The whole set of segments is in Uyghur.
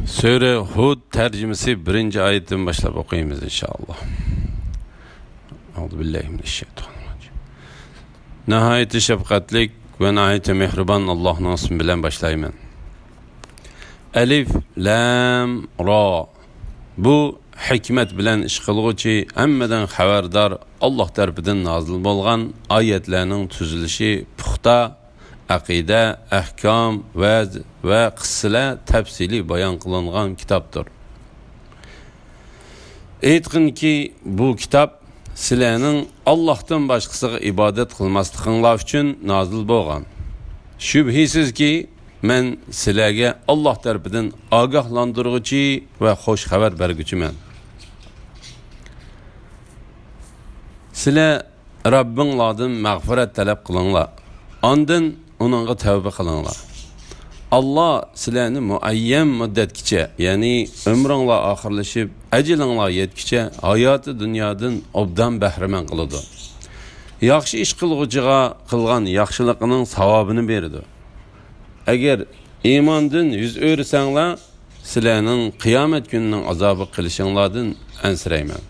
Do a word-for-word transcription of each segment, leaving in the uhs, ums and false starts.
سۈرە ھۇد تەرجىمىسى بىرىنچى ئايەتتىن باشلاپ ئوقۇيمىز، ئىنشائاللا. أعوذ بالله من الشيطان الرجيم. ناھايىتى شەپقەتلىك ۋە ناھايىتى مېھرىبان ئاللاھنىڭ ئىسمى بىلەن باشلايمەن. ئەلىف، لام، را. بۇ ھېكمەت بىلەن ئىش قىلغۇچى، ھەممىدىن خەۋەردار، ئاللاھ تەرىپىدىن نازىل بولغان ئايەتلەرنىڭ تۈزۈلۈشى پۇختا، ئەقىدە، ئەھكام، ۋەز ۋە قىسسىلەر تەپسىلىي بايان قىلىنغان كىتابتۇر. ئېيتقىنكى، بۇ كىتاب سىلەرنىڭ ئاللاھتىن باشقىسىغا ئىبادەت قىلماسلىقىڭلار ئۈچۈن نازىل بولغان. شۈبھىسىزكى، مەن سىلەرگە ئاللاھ تەرىپىدىن ئاگاھلاندۇرغۇچى ۋە خۇش خەۋەر بەرگۈچىمەن. سىلەر رەببىڭلاردىن مەغپىرەت تەلەپ قىلىڭلار، ئاندىن ئۇنىڭغا تەۋبە قىلىڭلار. ئاللاھ سىلەرنى مۇئەييەن مۇددەتكىچە، يەنى ئۆمرۈڭلار ئاخىرلىشىپ، ئەجىلىڭلار يەتكۈچە ھاياتى دۇنيادىن ئوبدان بەھرىمەن قىلىدۇ. ياخشى ئىش قىلغۇچىغا قىلغان ياخشىلىقىنىڭ ساۋابىنى بېرىدۇ. ئەگەر ئىماندىن يۈز ئۆرۈسەڭلار، سىلەرنىڭ قىيامەت كۈنىنىڭ ئازابىغا قېلىشىڭلاردىن ئەنسىرەيمەن.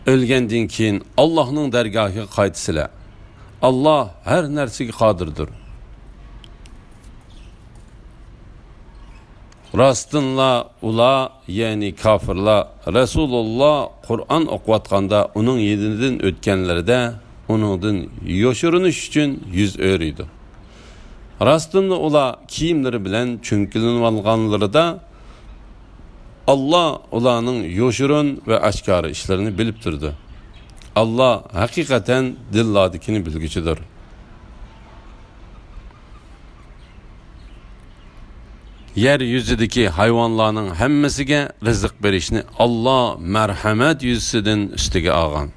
ئۆلگەندىن كېيىن ئاللاھنىڭ دەرگاھىغا قايتىسىلەر. ئاللاھ ھەر نەرسىگە قادىردۇر. راستتىنلا ئۇلار، يەنى كاپىرلار، رەسۇلۇللاھ قۇرئان ئوقۇۋاتقاندا ئۇنىڭ يېنىدىن ئۆتكەنلىرىدە ئۇنىڭدىن يوشۇرۇنۇش ئۈچۈن يۈز ئۆرۈيدۇ. راستتىنلا ئۇلار كىيىملىرى بىلەن چۆڭكىلىنىۋالغانلىرىدا، ئاللاھ ئۇلارنىڭ يوشۇرۇن ۋە ئاشكارا ئىشلىرىنى بىلىپ تۇرىدۇ. ئاللاھ ھەقىقەتەن دىللاردىكىنى بىلگۈچىدۇر. يەر يۈزىدىكى ھايۋانلارنىڭ ھەممىسىگە رىزىق بېرىشنى ئاللاھ مەرھەمەت يۈزىسىدىن ئۈستىگە ئالغان.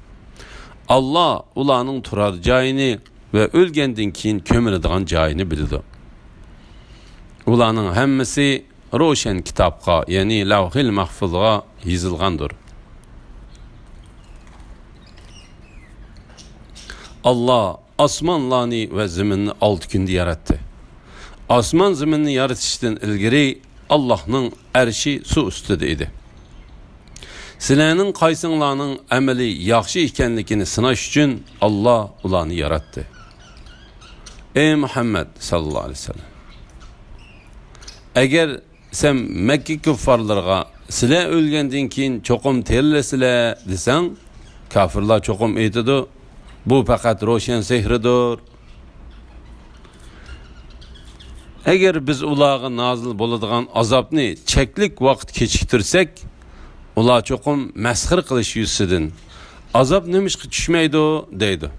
ئاللاھ ئۇلارنىڭ تۇرار جايىنى ۋە ئۆلگەندىن كېيىن كۆمۈلىدىغان جايىنى بىلىدۇ. ئۇلارنىڭ ھەممىسى روشەن كىتابقا، يەنى لەۋھىل مەھفۇزغا يېزىلغاندۇر. ئاللاھ ئاسمانلارنى ۋە زېمىننى ئالتە كۈندە ياراتتى. ئاسمان زېمىننى يارىتىشتىن ئىلگىرى ئاللاھنىڭ ئەرشى سۇ ئۈستىدە ئىدى. سىلەرنىڭ قايسىڭلارنىڭ ئەمىلى ياخشى ئىكەنلىكىنى سىناش ئۈچۈن ئاللاھ ئۇلارنى ياراتتى. ئەي مۇھەممەد ساللاللاھۇ ئەلەيھى ۋەسەللەم! ئەگەر سەن مەككە كۇففارلىرىغا، سىلەر ئۆلگەندىن كېيىن چوقۇم تىرىلىسىلەر دېسەڭ، كاپىرلار چوقۇم ئېيتىدۇ، بۇ پەقەت روشەن سېھىردۇر. ئەگەر بىز ئۇلارغا نازىل بولىدىغان ئازابنى چەكلىك ۋاقىت كېچىكتۈرسەك، ئۇلار چوقۇم مەسخىرە قىلىش يۈزىسىدىن، ئازاب نېمىشقا چۈشمەيدۇ؟ دەيدۇ.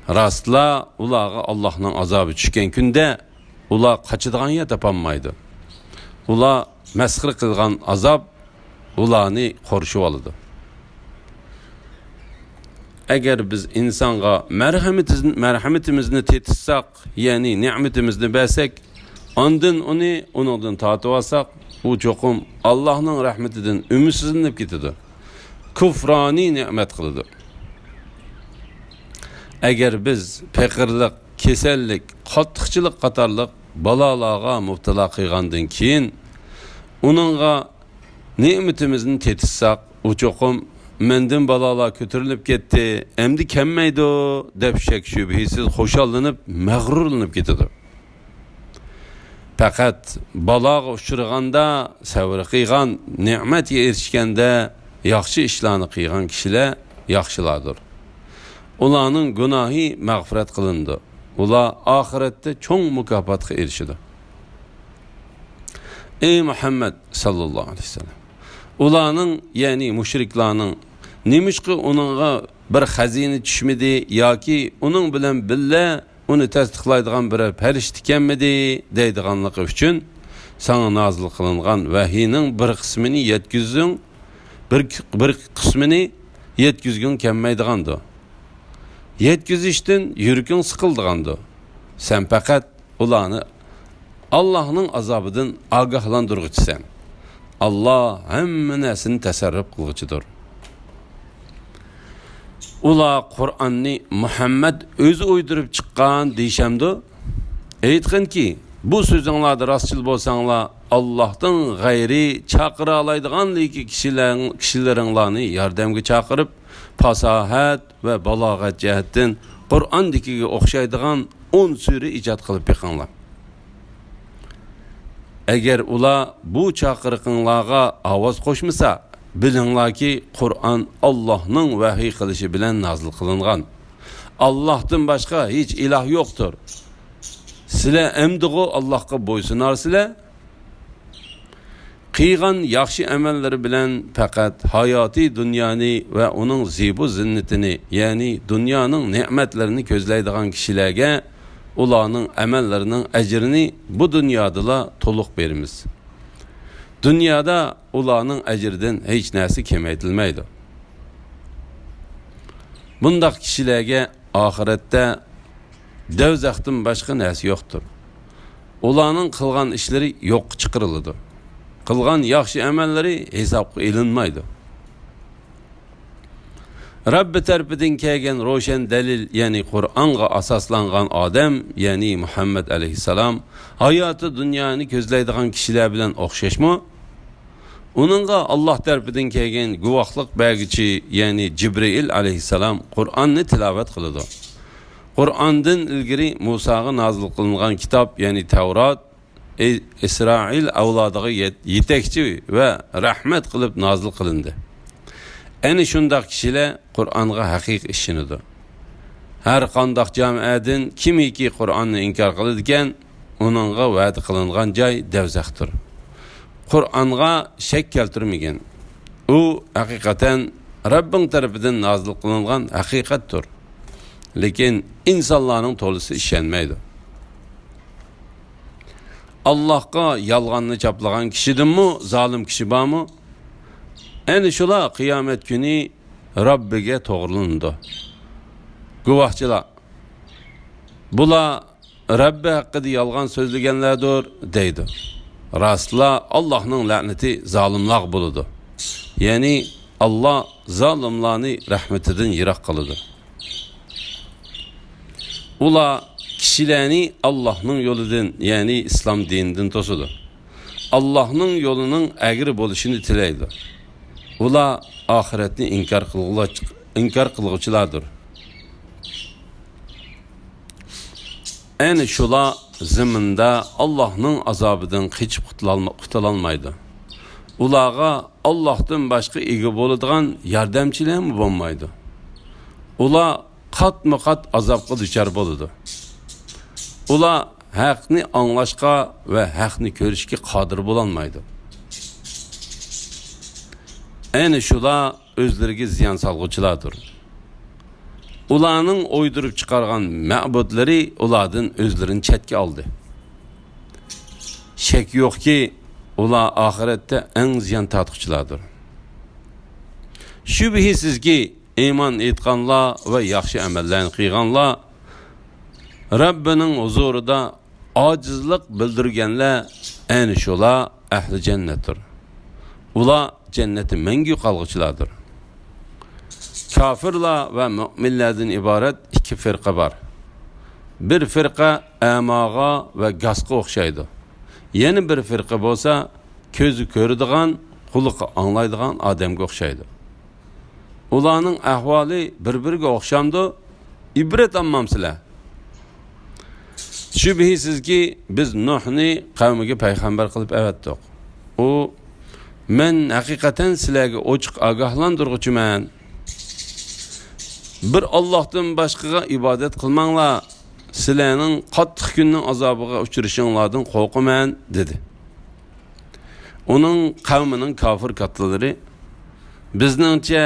راستلا، ئۇلارغا ئاللاھنىڭ ئازابى چۈشكەن كۈندە ئۇلار قاچىدىغان يەر تاپالمايدۇ. ئۇلار مەسخىرە قىلغان ئازاب ئۇلارنى قورشىۋالىدۇ. ئەگەر بىز ئىنسانغا مەرھەمىتىز-، مەرھەمىتىمىزنى تېتىتساق، يەنى نېمىتىمىزنى بەرسەك، ئاندىن ئۇنى ئۇنىڭدىن تارتىۋالساق، ئۇ چوقۇم ئاللاھنىڭ رەھمىتىدىن ئۈمىدسىزلىنىپ كېتىدۇ. كۇفرانىي نېمەت قىلىدۇ. ئەگەر بىز پېقىرلىق، كېسەللىك، قاتتىقچىلىق قاتارلىق بالالارغا مۇپتىلا قىلغاندىن كېيىن، ئۇنىڭغا نېمىتىمىزنى تېتىتساق، ئۇ چوقۇم، «مەندىن بالالار كۆتۈرۈلۈپ كەتتى، ئەمدى كەلمەيدۇ» دەپ شەك-شۈبھىسىز خۇشاللىنىپ، مەغرۇرلىنىپ كېتىدۇ. پەقەت بالاغا ئۇچرىغاندا سەۋر قىلغان، نېمەتكە ئېرىشكەندە ياخشى ئىشلارنى قىلغان كىشىلەر ياخشىلاردۇر. ئۇلارنىڭ گۇناھى مەغپىرەت قىلىنىدۇ. ئۇلار ئاخىرەتتە چوڭ مۇكاپاتقا ئېرىشىدۇ. ئەي مۇھەممەد ساللاللاھۇ ئەلەيھى ۋەسەللەم! ئۇلارنىڭ، يەنى مۇشرىكلارنىڭ، «نېمىشقا ئۇنىڭغا بىر خەزىنە چۈشمىدى ياكى ئۇنىڭ بىلەن بىللە ئۇنى تەستىقلايدىغان بىرەر پەرىشتە كەلمىدى؟» دەيدىغانلىقى ئۈچۈن، ساڭا نازىل قىلىنغان ۋەھىينىڭ بىر قىسمىنى يەتكۈزۈڭ، بىر، بىر قىسمىنى يەتكۈزگۈڭ كەلمەيدىغاندۇ. يەتكۈزۈشتىن يۈرىكىڭ سىقىلىدىغاندۇ. سەن پەقەت ئۇلارنى ئاللاھنىڭ ئازابىدىن ئاگاھلاندۇرغۇچىسەن. ئاللاھ ھەممە نەرسىنى تەسەررۇپ قىلغۇچىدۇر. ئۇلار قۇرئاننى مۇھەممەد ئۆزى ئويدۇرۇپ چىققان دېيىشەمدۇ؟ ئېيتقىنكى، بۇ سۆزۈڭلاردا راستچىل بولساڭلار، ئاللاھتىن غەيرىي چاقىرالايدىغان كىشىلەر-، كىشىلىرىڭلارنى ياردەمگە چاقىرىپ، پاساھەت ۋە بالاغەت جەھەتتىن قۇرئاندىكىگە ئوخشايدىغان ئون سۈرە ئىجاد قىلىپ بېقىڭلار. ئەگەر ئۇلار بۇ چاقىرىقىڭلارغا ئاۋاز قوشمىسا، بىلىڭلاركى، قۇرئان ئاللاھنىڭ ۋەھىي قىلىشى بىلەن نازىل قىلىنغان. ئاللاھتىن باشقا ھېچ ئىلاھ يوقتۇر. سىلەر ئەمدىغۇ ئاللاھقا بويسۇنارسىلەر؟ قىلغان ياخشى ئەمەللىرى بىلەن پەقەت ھاياتىي دۇنيانى ۋە ئۇنىڭ زىبۇ زىننىتىنى، يەنى دۇنيانىڭ نېمەتلىرىنى كۆزلەيدىغان كىشىلەرگە ئۇلارنىڭ ئەمەللىرىنىڭ ئەجرىنى بۇ دۇنيادىلا تولۇق بېرىمىز. دۇنيادا ئۇلارنىڭ ئەجرىدىن ھېچ نەرسە كېمەيتىلمەيدۇ. بۇنداق كىشىلەرگە ئاخىرەتتە دوزاختىن باشقا نەرسە يوقتۇر. ئۇلارنىڭ قىلغان ئىشلىرى يوققا چىقىرىلىدۇ. قىلغان ياخشى ئەمەللىرى ھېسابقا ئېلىنمايدۇ. رەببى تەرىپىدىن كەلگەن روشەن دەلىل، يەنى قۇرئانغا ئاساسلانغان ئادەم، يەنى مۇھەممەد ئەلەيھىسسالام، ھاياتى دۇنيانى كۆزلەيدىغان كىشىلەر بىلەن ئوخشاشمۇ؟ ئۇنىڭغا ئاللاھ تەرىپىدىن كەلگەن گۇۋاھلىق بەرگۈچى، يەنى جىبرىئىل ئەلەيھىسسالام قۇرئاننى تىلاۋەت قىلىدۇ. قۇرئاندىن ئىلگىرى مۇساغا نازىل قىلىنغان كىتاب، يەنى تەۋرات، ئى-، ئىسرائىل ئەۋلادىغا يەت-، يېتەكچى ۋە رەھمەت قىلىپ نازىل قىلىندى. ئەنە شۇنداق كىشىلەر قۇرئانغا ھەقىقىي ئىشىنىدۇ. ھەر قانداق جامائەدىن كىمكى قۇرئاننى ئىنكار قىلىدىكەن، ئۇنىڭغا ۋەدە قىلىنغان جاي دوزاختۇر. قۇرئانغا شەك كەلتۈرمىگىن. ئۇ ھەقىقەتەن رەببىڭ تەرىپىدىن نازىل قىلىنغان ھەقىقەتتۇر. لېكىن ئىنسانلارنىڭ تولىسى ئىشەنمەيدۇ. ئاللاھقا يالغاننى چاپلىغان كىشىدىنمۇ زالىم كىشى بارمۇ؟ ئەنە شۇلار قىيامەت كۈنى رەببىگە توغرىلىنىدۇ. گۇۋاھچىلار، بۇلار رەببى ھەققىدە يالغان سۆزلىگەنلەردۇر، دەيدۇ. راستلا، ئاللاھنىڭ لەنىتى زالىملارغا بولىدۇ. يەنى، ئاللاھ زالىملارنى رەھمىتىدىن يىراق قىلىدۇ. ئۇلار كىشىلەرنى ئاللاھنىڭ يولىدىن، يەنى ئىسلام دىنىدىن توسىدۇ. ئاللاھنىڭ يولىنىڭ ئەگرى بولۇشىنى تىلەيدۇ. ئۇلار ئاخىرەتنى ئىنكار قىلغۇچ-، ئىنكار قىلغۇچىلاردۇر. ئەنە شۇلار زېمىندا ئاللاھنىڭ ئازابىدىن قېچىپ قۇتۇلالما-، قۇتۇلالمايدۇ. ئۇلارغا ئاللاھتىن باشقا ئىگە بولىدىغان ياردەمچىلەرمۇ بولمايدۇ. ئۇلار قاتمۇ قات ئازابقا دۇچار بولىدۇ. ئۇلار ھەقنى ئاڭلاشقا ۋە ھەقنى كۆرۈشكە قادىر بولالمايدۇ. ئەنە شۇلار ئۆزلىرىگە زىيان سالغۇچىلاردۇر. ئۇلارنىڭ ئويدۇرۇپ چىقارغان مەبۇدلىرى ئۇلاردىن ئۆزلىرىنى چەتكە ئالدى. شەك يوقكى، ئۇلار ئاخىرەتتە ئەڭ زىيان تارتقۇچىلاردۇر. شۈبھىسىزكى، ئىمان ئېيتقانلار ۋە ياخشى ئەمەللەرنى قىلغانلار رەببىنىڭ ھۇزۇرىدا ئاجىزلىق بىلدۈرگەنلەر، ئەنە شۇلار ئەھلى جەننەتتۇر. ئۇلار جەننەتتە مەڭگۈ قالغۇچىلاردۇر. كاپىرلار ۋە مۆمىنلەردىن ئىبارەت ئىككى فىرقە بار. بىر فىرقە ئەماغا ۋە گاسقا ئوخشايدۇ. يەنە بىر فىرقە بولسا كۆزى كۆرىدىغان، قۇلىقى ئاڭلايدىغان ئادەمگە ئوخشايدۇ. ئۇلارنىڭ ئەھۋالى بىر-بىرىگە ئوخشامدۇ؟ ئىبرەت ئالمامسىلەر؟ شۈبھىسىزكى، بىز نۇھنى قەۋمىگە پەيغەمبەر قىلىپ ئەۋەتتۇق. ئۇ، مەن ھەقىقەتەن سىلەرگە ئوچۇق ئاگاھلاندۇرغۇچىمەن. بىر ئاللاھتىن باشقىغا ئىبادەت قىلماڭلار، سىلەرنىڭ قاتتىق كۈننىڭ ئازابىغا ئۇچرىشىڭلاردىن قورقىمەن، دېدى. ئۇنىڭ قەۋمىنىڭ كاپىر كاتتىلىرى، بىزنىڭچە،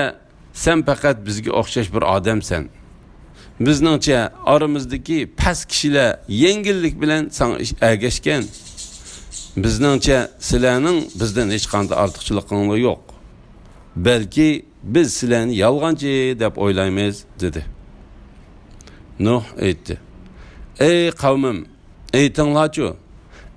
سەن پەقەت بىزگە ئوخشاش بىر ئادەمسەن. بىزنىڭچە، ئارىمىزدىكى پەس كىشىلەر يەڭگىللىك بىلەن ساڭا ئىش-، ئەگەشكەن. بىزنىڭچە، سىلەرنىڭ بىزدىن ھېچقانداق ئارتۇقچىلىقىڭلار يوق. بەلكى بىز سىلەرنى يالغانچى دەپ ئويلايمىز، دېدى. نۇھ ئېيتتى، ئەي قەۋمىم، ئېيتىڭلارچۇ،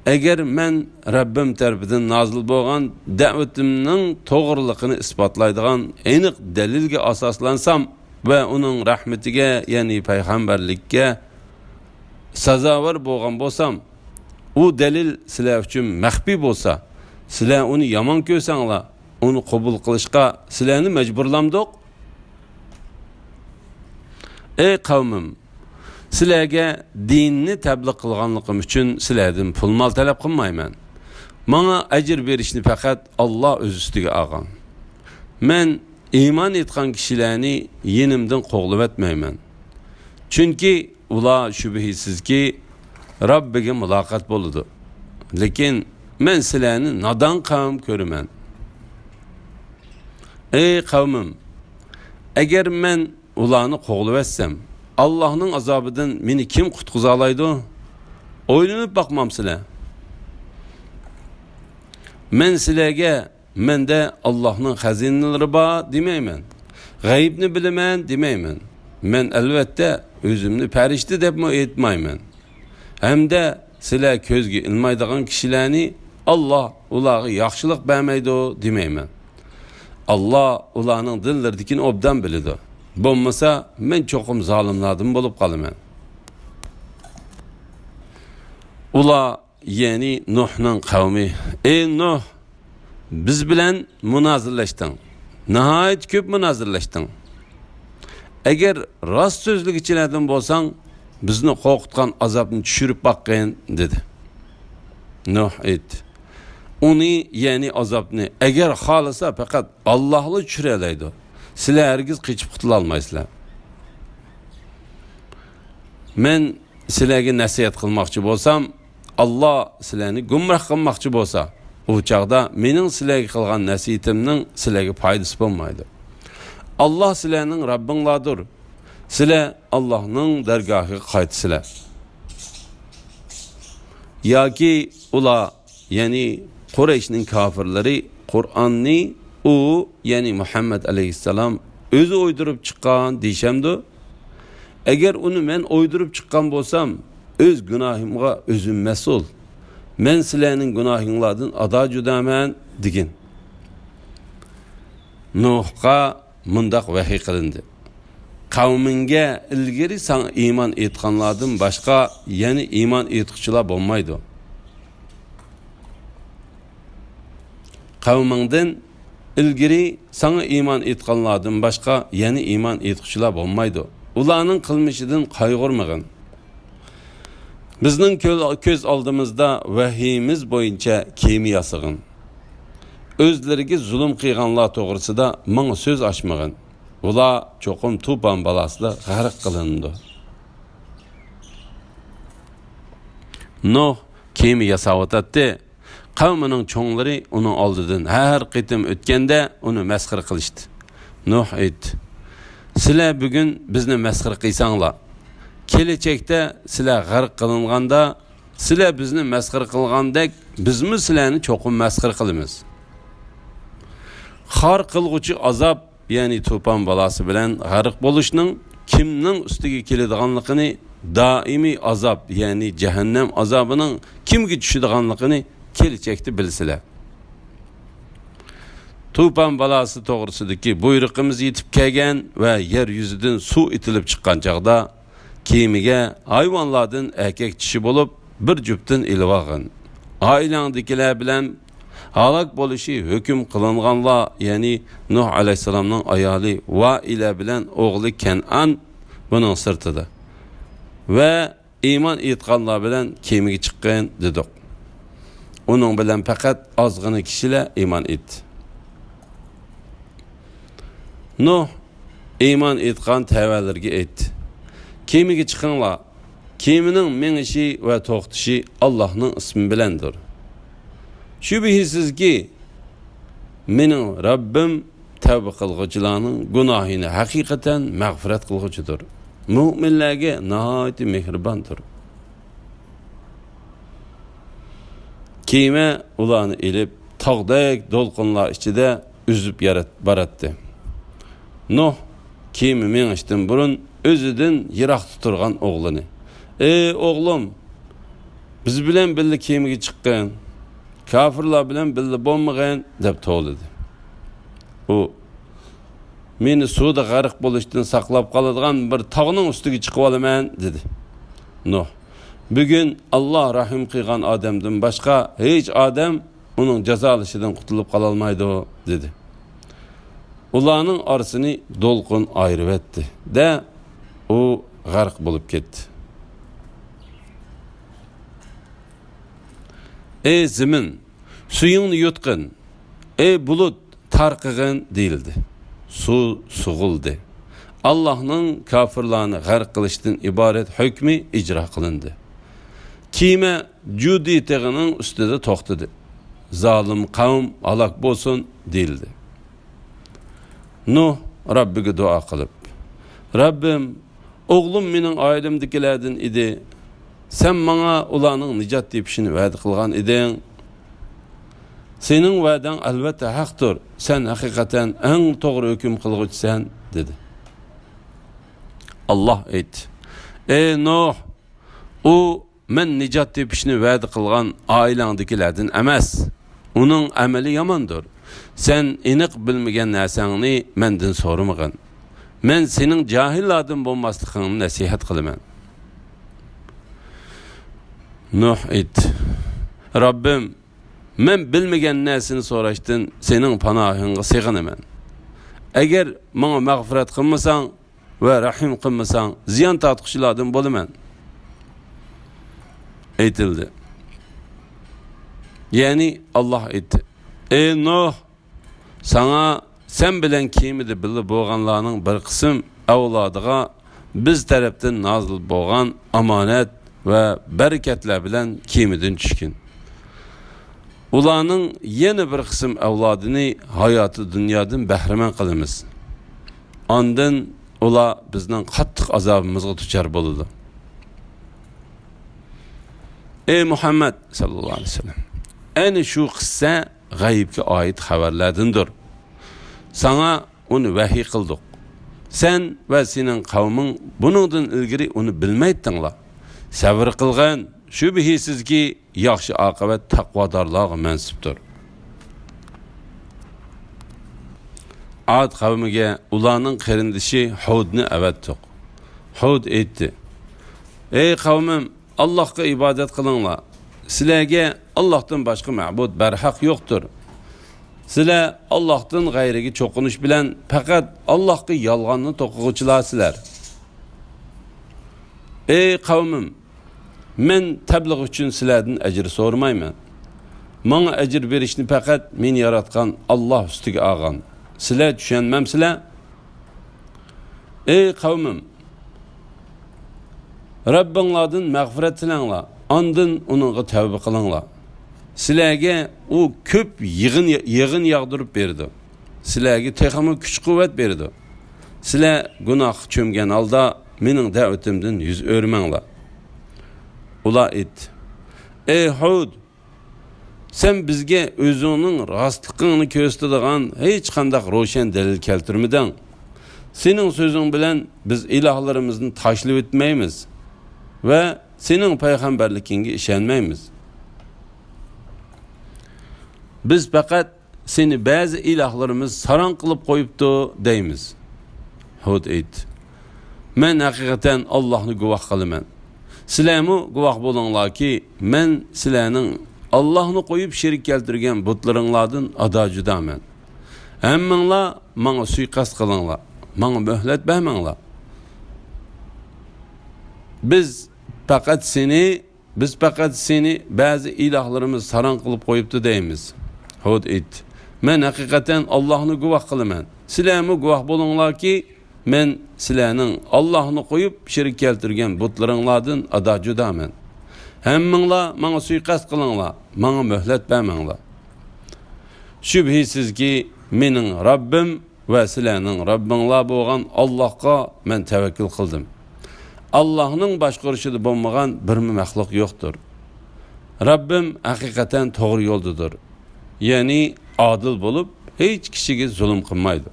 ئەگەر مەن رەببىم تەرىپىدىن نازىل بولغان دەۋىتىمنىڭ توغرىلىقىنى ئىسپاتلايدىغان ئېنىق دەلىلگە ئاساسلانسام ۋە ئۇنىڭ رەھمىتىگە، يەنى پەيغەمبەرلىككە سازاۋەر بولغان بولسام، ئۇ دەلىل سىلەر ئۈچۈن مەخپىي بولسا، سىلەر ئۇنى يامان كۆرسەڭلار، ئۇنى قوبۇل قىلىشقا سىلەرنى مەجبۇرلامدۇق؟ ئەي قەۋمىم! سىلەرگە دىننى تەبلىغ قىلغانلىقىم ئۈچۈن سىلەردىن پۇل-مال تەلەپ قىلمايمەن. ماڭا ئەجىر بېرىشنى پەقەت ئاللا ئۆز ئۈستىگە ئالغان. مەن ئىمان ئېيتقان كىشىلەرنى يېنىمدىن قوغلىۋەتمەيمەن. چۈنكى ئۇلار شۈبھىسىزكى رەببىگە مۇلاقات بولىدۇ. لېكىن مەن سىلەرنى نادان قەۋم كۆرىمەن. ئەي قەۋمىم! ئەگەر مەن ئۇلارنى قوغلىۋەتسەم، ئاللاھنىڭ ئازابىدىن مېنى كىم قۇتقۇزالايدۇ؟ ئويلىنىپ باقمامسىلەر؟ مەن سىلەرگە مەندە ئاللاھنىڭ خەزىنىلىرى بار دېمەيمەن. غەيىبنى بىلىمەن دېمەيمەن. مەن ئەلۋەتتە ئۆزۈمنى پەرىشتە دەپمۇ ئېيتمايمەن. ھەمدە سىلەر كۆزگە ئىلمايدىغان كىشىلەرنى ئاللا ئۇلارغا ياخشىلىق بەرمەيدۇ دېمەيمەن. ئاللا ئۇلارنىڭ دىللىرىدىكىنى ئوبدان بىلىدۇ. بولمىسا مەن چوقۇم زالىملاردىن بولۇپ قالىمەن. ئۇلار يەنى نۇھنىڭ قەۋمى، ئەي نۇھ! بىز بىلەن مۇنازىرىلەشتىڭ. ناھايىتى كۆپ مۇنازىرىلەشتىڭ. ئەگەر راست سۆزلىگۈچىلەردىن بولساڭ، بىزنى قورقۇتقان ئازابنى چۈشۈرۈپ باققىن، دېدى. نۇھ ئېيتتى، ئۇنى، يەنى ئازابنى، ئەگەر خالىسا، پەقەت ئاللاھلا چۈشۈرەلەيدۇ. سىلەر ھەرگىز قېچىپ قۇتۇلالمايسىلەر. مەن سىلەرگە نەسىھەت قىلماقچى بولسام، ئاللا سىلەرنى گۇمراھ قىلماقچى بولسا، ئۇ چاغدا مېنىڭ سىلەرگە قىلغان نەسىھىتىمنىڭ سىلەرگە پايدىسى بولمايدۇ. ئاللا سىلەرنىڭ رەببىڭلاردۇر. سىلەر ئاللانىڭ دەرگاھىغا قايتىسىلەر. ياكى ئۇلار، يەنى قۇرەيشنىڭ كاپىرلىرى قۇرئاننى ئۇ، يەنى مۇھەممەد ئەلەيھىسسالام ئۆزى ئويدۇرۇپ چىققان دېيىشەمدۇ؟ ئەگەر ئۇنى مەن ئويدۇرۇپ چىققان بولسام، ئۆز گۇناھىمغا ئۆزۈم مەسئۇل. مەن سىلەرنىڭ گۇناھىڭلاردىن ئادا جۇدامەن، دېگىن. نۇھقا مۇنداق ۋەھىي قىلىندى: قەۋمىڭگە ئىلگىرى ساڭا ئىمان ئېيتقانلاردىن باشقا يەنە ئىمان ئېيتقۇچىلار بولمايدۇ. قەۋمىڭدىن ئىلگىرى ساڭا ئىمان ئېيتقانلاردىن باشقا يەنە ئىمان ئېيتقۇچىلار بولمايدۇ. ئۇلارنىڭ قىلمىشىدىن قايغۇرمىغىن. بىزنىڭ كۆل-، كۆز ئالدىمىزدا ۋەھىيىمىز بويىچە كېمە ياسىغىن. ئۆزلىرىگە زۇلۇم قىلغانلار توغرىسىدا ماڭا سۆز ئاچمىغىن. ئۇلار چوقۇم توپان بالاسىدا غەرق قىلىنىدۇ. نۇھ كېمە ياساۋاتاتتى. قەۋمىنىڭ چوڭلىرى ئۇنىڭ ئالدىدىن ھەر قېتىم ئۆتكەندە ئۇنى مەسخىرە قىلىشتى. نۇھ ئېيتتى: سىلەر بۈگۈن بىزنى مەسخىرە قىلساڭلار، كېلەچەكتە سىلەر غەرق قىلىنغاندا، سىلەر بىزنى مەسخىرە قىلغاندەك، بىزمۇ سىلەرنى چوقۇم مەسخىرە قىلىمىز. خار قىلغۇچى ئازاب، يەنى توپان بالاسى بىلەن غەرق بولۇشنىڭ كىمنىڭ ئۈستىگە كېلىدىغانلىقىنى، دائىمىي ئازاب، يەنى جەھەننەم ئازابىنىڭ كىمگە چۈشىدىغانلىقىنى كېلىچەكتە بىلىسىلەر. توپان بالاسى توغرىسىدىكى بۇيرۇقىمىز يېتىپ كەلگەن ۋە يەر يۈزىدىن سۇ ئېتىلىپ چىققان چاغدا، كېمىگە ھايۋانلاردىن ئەركەك چىشى بولۇپ بىر جۈپتىن ئېلىۋالغىن. ئائىلەڭدىكىلەر بىلەن ھالاك بولۇشى ھۆكۈم قىلىنغانلار، يەنى نۇھ ئەلەيھىسسالامنىڭ ئايالى ۋائىلە بىلەن ئوغلى كەنئان بۇنىڭ سىرتىدا، ۋە ئىمان ئېيتقانلار بىلەن كېمىگە چىققىن، دېدۇق. ئۇنىڭ بىلەن پەقەت ئازغىنە كىشىلەر ئىمان ئېيتتى. نۇھ ئىمان ئېيتقان تەۋەلىرىگە ئېيتتى: كېمىگە چىقىڭلار. كېمىنىڭ مېڭىشى ۋە توختىشى ئاللاھنىڭ ئىسمى بىلەندۇر. شۈبھىسىزكى، مېنىڭ رەببىم تەۋبە قىلغۇچىلارنىڭ گۇناھىنى ھەقىقەتەن مەغپىرەت قىلغۇچىدۇر. مۆمىنلەرگە ناھايىتى مېھرىباندۇر. كېمە ئۇلارنى ئېلىپ، تاغدەك دولقۇنلار ئىچىدە ئۈزۈپ يارات-، باراتتى. نۇھ كېمە مېڭىشتىن بۇرۇن ئۆزىدىن يىراقتا تۇرغان ئوغلىنى: ئەي ئوغلۇم، بىز بىلەن بىللە كېمىگە چىققىن، كاپىرلار بىلەن بىللە بولمىغىن، دەپ توۋلىدى. ئۇ: مېنى سۇدا غەرق بولۇشتىن ساقلاپ قالىدىغان بىر تاغنىڭ ئۈستىگە چىقىۋالىمەن، دېدى. نۇھ: بۈگۈن ئاللا رەھىم قىلغان ئادەمدىن باشقا ھېچ ئادەم ئۇنىڭ جازالىشىدىن قۇتۇلۇپ قالالمايدۇ» دېدى. ئۇلارنىڭ ئارىسىنى دولقۇن ئايرىۋەتتى-دە، ئۇ غەرق بولۇپ كەتتى. «ئەي زېمىن، سۈيۈڭنى يۇتقىن، ئەي بۇلۇت، تارقىغىن» دېيىلدى. سۇ سوغۇلدى. ئاللاھنىڭ كاپىرلارنى غەرق قىلىشتىن ئىبارەت ھۆكمى ئىجرا قىلىندى. كېمە جۇدى تېغىنىڭ ئۈستىدە توختىدى. «زالىم قەۋم ھالاك بولسۇن» دېيىلدى. نۇھ رەببىگە دۇئا قىلىپ، «رەببىم، ئوغلۇم مېنىڭ ئائىلەمدىكىلەردىن ئىدى. سەن ماڭا ئۇلارنىڭ نىجات تېپىشىنى ۋەدە قىلغان ئىدىڭ. سېنىڭ ۋەدەڭ ئەلۋەتتە ھەقتۇر. سەن ھەقىقەتەن ئەڭ توغرا ھۆكۈم قىلغۇچىسەن» دېدى. ئاللاھ ئېيتتى، «ئەي نۇھ، ئۇ مەن نىجات تېپىشنى ۋەدە قىلغان ئائىلەڭدىكىلەردىن ئەمەس. ئۇنىڭ ئەمەلى ياماندۇر. سەن ئېنىق بىلمىگەن نەرسەڭنى مەندىن سورىمىغىن. مەن سېنىڭ جاھىللاردىن بولماسلىقىڭنى نەسىھەت قىلىمەن.» نۇھ ئېيتتى، «رەببىم، مەن بىلمىگەن نەرسىنى سوراشتىن سېنىڭ پاناھىڭغا سېغىنىمەن. ئەگەر ماڭا مەغپىرەت قىلمىساڭ ۋە رەھىم قىلمىساڭ، زىيان تارتقۇچىلاردىن بولىمەن» ئېيتىلدى. يەنى ئاللاھ ئېيتتى، «ئەي نۇھ، ساڭا سەن بىلەن كېمىدە بىللە بولغانلارنىڭ بىر قىسىم ئەۋلادىغا بىز تەرەپتىن نازىل بولغان ئامانەت ۋە بەرىكەتلەر بىلەن كېمىدىن چۈشكىن. ئۇلارنىڭ يەنە بىر قىسىم ئەۋلادىنى ھاياتى دۇنيادىن بەھرىمەن قىلىمىز. ئاندىن ئۇلار بىزنىڭ قاتتىق ئازابىمىزغا دۇچار بولىدۇ.» ئەي مۇھەممەد ساللاللاھۇ ئەلەيھى ۋەسەللەم، ئەنە شۇ قىسسە غەيىبكە ئائىت خەۋەرلەردىندۇر. ساڭا ئۇنى ۋەھىي قىلدۇق. سەن ۋە سېنىڭ قەۋمىڭ بۇنىڭدىن ئىلگىرى ئۇنى بىلمەيتتىڭلار. سەۋر قىلغىن، شۈبھىسىزكى، ياخشى ئاقىۋەت تەقۋادارلارغا مەنسۇپتۇر. ئاد قەۋمىگە ئۇلارنىڭ قېرىندىشى ھۇدنى ئەۋەتتۇق. ھۇد ئېيتتى، ئەي قەۋمىم، ئاللاھقا ئىبادەت قىلىڭلار. سىلەرگە ئاللاھتىن باشقا مەبۇد بەرھەق يوقتۇر. سىلەر ئاللاھتىن غەيرىگە چوقۇنۇش بىلەن پەقەت ئاللاھقا يالغاننى توقۇغۇچىلارسىلەر. ئەي قەۋمىم، مەن تەبلىغ ئۈچۈن سىلەردىن ئەجىر سورىمايمەن. ماڭا ئەجىر بېرىشنى پەقەت مېنى ياراتقان ئاللاھ ئۈستىگە ئالغان. سىلەر چۈشەنمەمسىلەر؟ ئەي قەۋمىم، رەببىڭلاردىن مەغپىرەت تىلەڭلار، ئاندىن ئۇنىڭغا تەۋبە قىلىڭلار. سىلەرگە ئۇ كۆپ يېغىن، يېغىن ياغدۇرۇپ بېرىدۇ. سىلەرگە تېخىمۇ كۈچ-قۇۋۋەت بېرىدۇ. سىلەر گۇناھقا چۆمگەن ھالدا مېنىڭ دەۋىتىمدىن يۈز ئۆرۈمەڭلار. ئۇلار ئېيتتى، ئەي ھۇد، سەن بىزگە ئۆزۈڭنىڭ راستلىقىڭنى كۆرسىتىدىغان ھېچقانداق روشەن دەلىل كەلتۈرمىدىڭ. سېنىڭ سۆزۈڭ بىلەن بىز ئىلاھلىرىمىزنى تاشلىۋەتمەيمىز ۋە سېنىڭ پەيغەمبەرلىكىڭگە ئىشەنمەيمىز. بىز پەقەت سېنى بەزى ئىلاھلىرىمىز ساراڭ قىلىپ قويۇپتۇ دەيمىز. ھۇد ئېيتتى، مەن ھەقىقەتەن ئاللاھنى گۇۋاھ قىلىمەن. سىلەرمۇ گۇۋاھ بولۇڭلاركى، مەن سىلەرنىڭ ئاللاھنى قويۇپ شېرىك كەلتۈرگەن بۇتلىرىڭلاردىن ئادا-جۇدامەن. ھەممىڭلار ماڭا سۇيىقەست قىلىڭلار، ماڭا مۆھلەت بەرمەڭلار. بىز پەقەت سېنى بىز پەقەت سېنى بەزى ئىلاھلىرىمىز ساراڭ قىلىپ قويۇپتۇ دەيمىز. ھۇد ئېيتتى، مەن ھەقىقەتەن ئاللاھنى گۇۋاھ قىلىمەن. سىلەرمۇ گۇۋاھ بولۇڭلاركى، مەن سىلەرنىڭ ئاللاھنى قويۇپ شېرىك كەلتۈرگەن بۇتلىرىڭلاردىن ئادا-جۇدامەن. ھەممىڭلار ماڭا سۇيىقەست قىلىڭلار، ماڭا مۆھلەت بەرمەڭلار. شۈبھىسىزكى، مېنىڭ رەببىم ۋە سىلەرنىڭ رەببىڭلار بولغان ئاللاھقا مەن تەۋەككۈل قىلدىم. ئاللاھنىڭ باشقۇرۇشىدا بولمىغان بىرمۇ مەخلۇق يوقتۇر. رەببىم ھەقىقەتەن توغرا يولدىدۇر. يەنى ئادىل بولۇپ، ھېچ كىشىگە زۇلۇم قىلمايدۇ.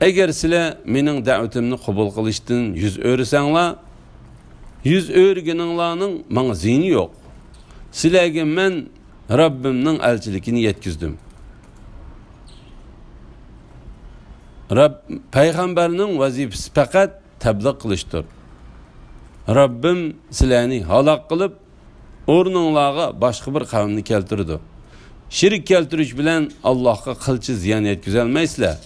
ئەگەر سىلەر مېنىڭ دەۋىتىمنى قوبۇل قىلىشتىن يۈز ئۆرۈسەڭلار، يۈز ئۆرۈگىنىڭلارنىڭ ماڭا زىيىنى يوق. سىلەرگە مەن رەببىمنىڭ ئەلچىلىكىنى يەتكۈزدۈم. رەب-، پەيغەمبەرنىڭ ۋەزىپىسى پەقەت تەبلىغ قىلىشتۇر. رەببىم سىلەرنى ھالاك قىلىپ، ئورنۇڭلارغا باشقا بىر قەۋمنى كەلتۈرىدۇ. شېرىك كەلتۈرۈش بىلەن ئاللاھقا قىلچە زىيان يەتكۈزەلمەيسىلەر.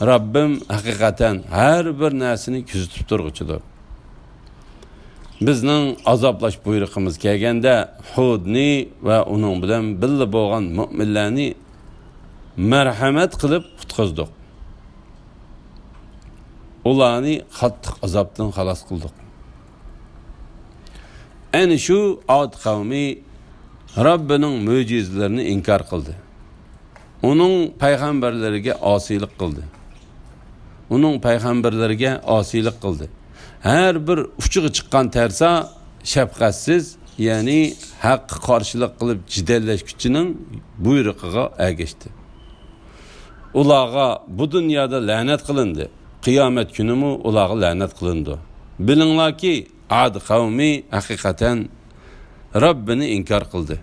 رەببىم ھەقىقەتەن ھەر بىر نەرسىنى كۆزىتىپ تۇرغۇچىدۇر. بىزنىڭ ئازابلاش بۇيرۇقىمىز كەلگەندە، ھۇدنى ۋە ئۇنىڭ بىلەن بىللە بولغان مۆمىنلەرنى مەرھەمەت قىلىپ قۇتقۇزدۇق. ئۇلارنى قاتتىق ئازابتىن خالاس قىلدۇق. ئەنە شۇ ئاد قەۋمى رەببىنىڭ مۆجىزىلىرىنى ئىنكار قىلدى. ئۇنىڭ پەيغەمبەرلىرىگە ئاسىيلىق قىلدى. ئۇنىڭ پەيغەمبەرلىرىگە ئاسىيلىق قىلدى. ھەر بىر ئۇچىغا چىققان تەرسا شەپقەتسىز، يەنى ھەققە قارشىلىق قىلىپ جېدەللەشكۈچىنىڭ بۇيرۇقىغا ئەگەشتى. ئۇلارغا بۇ دۇنيادا لەنەت قىلىندى، قىيامەت كۈنىمۇ ئۇلارغا لەنەت قىلىنىدۇ. بىلىڭلاركى، ئاد قەۋمى ھەقىقەتەن رەببىنى ئىنكار قىلدى.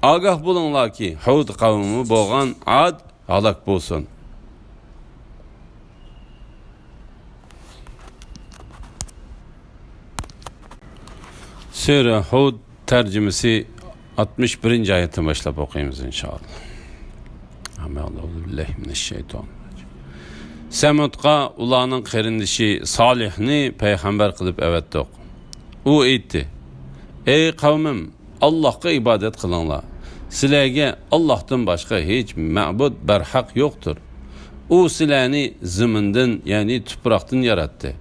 ئاگاھ بولۇڭلاركى، ھۇد قەۋمى بولغان ئاد ھالاك بولسۇن. سۈرە ھۇد تەرجىمىسى ئاتمىش بىرىنچى ئايەتتىن باشلاپ ئوقۇيمىز، ئىنشائاللا. سەمۇدقا ئۇلارنىڭ قېرىندىشى سالىھنى پەيغەمبەر قىلىپ ئەۋەتتۇق. ئۇ ئېيتتى: ئەي قەۋمىم، ئاللاھقا ئىبادەت قىلىڭلار. سىلەرگە ئاللاھتىن باشقا ھېچ مەبۇد بەرھەق يوقتۇر. ئۇ سىلەرنى زېمىندىن، يەنى تۇپراقتىن ياراتتى.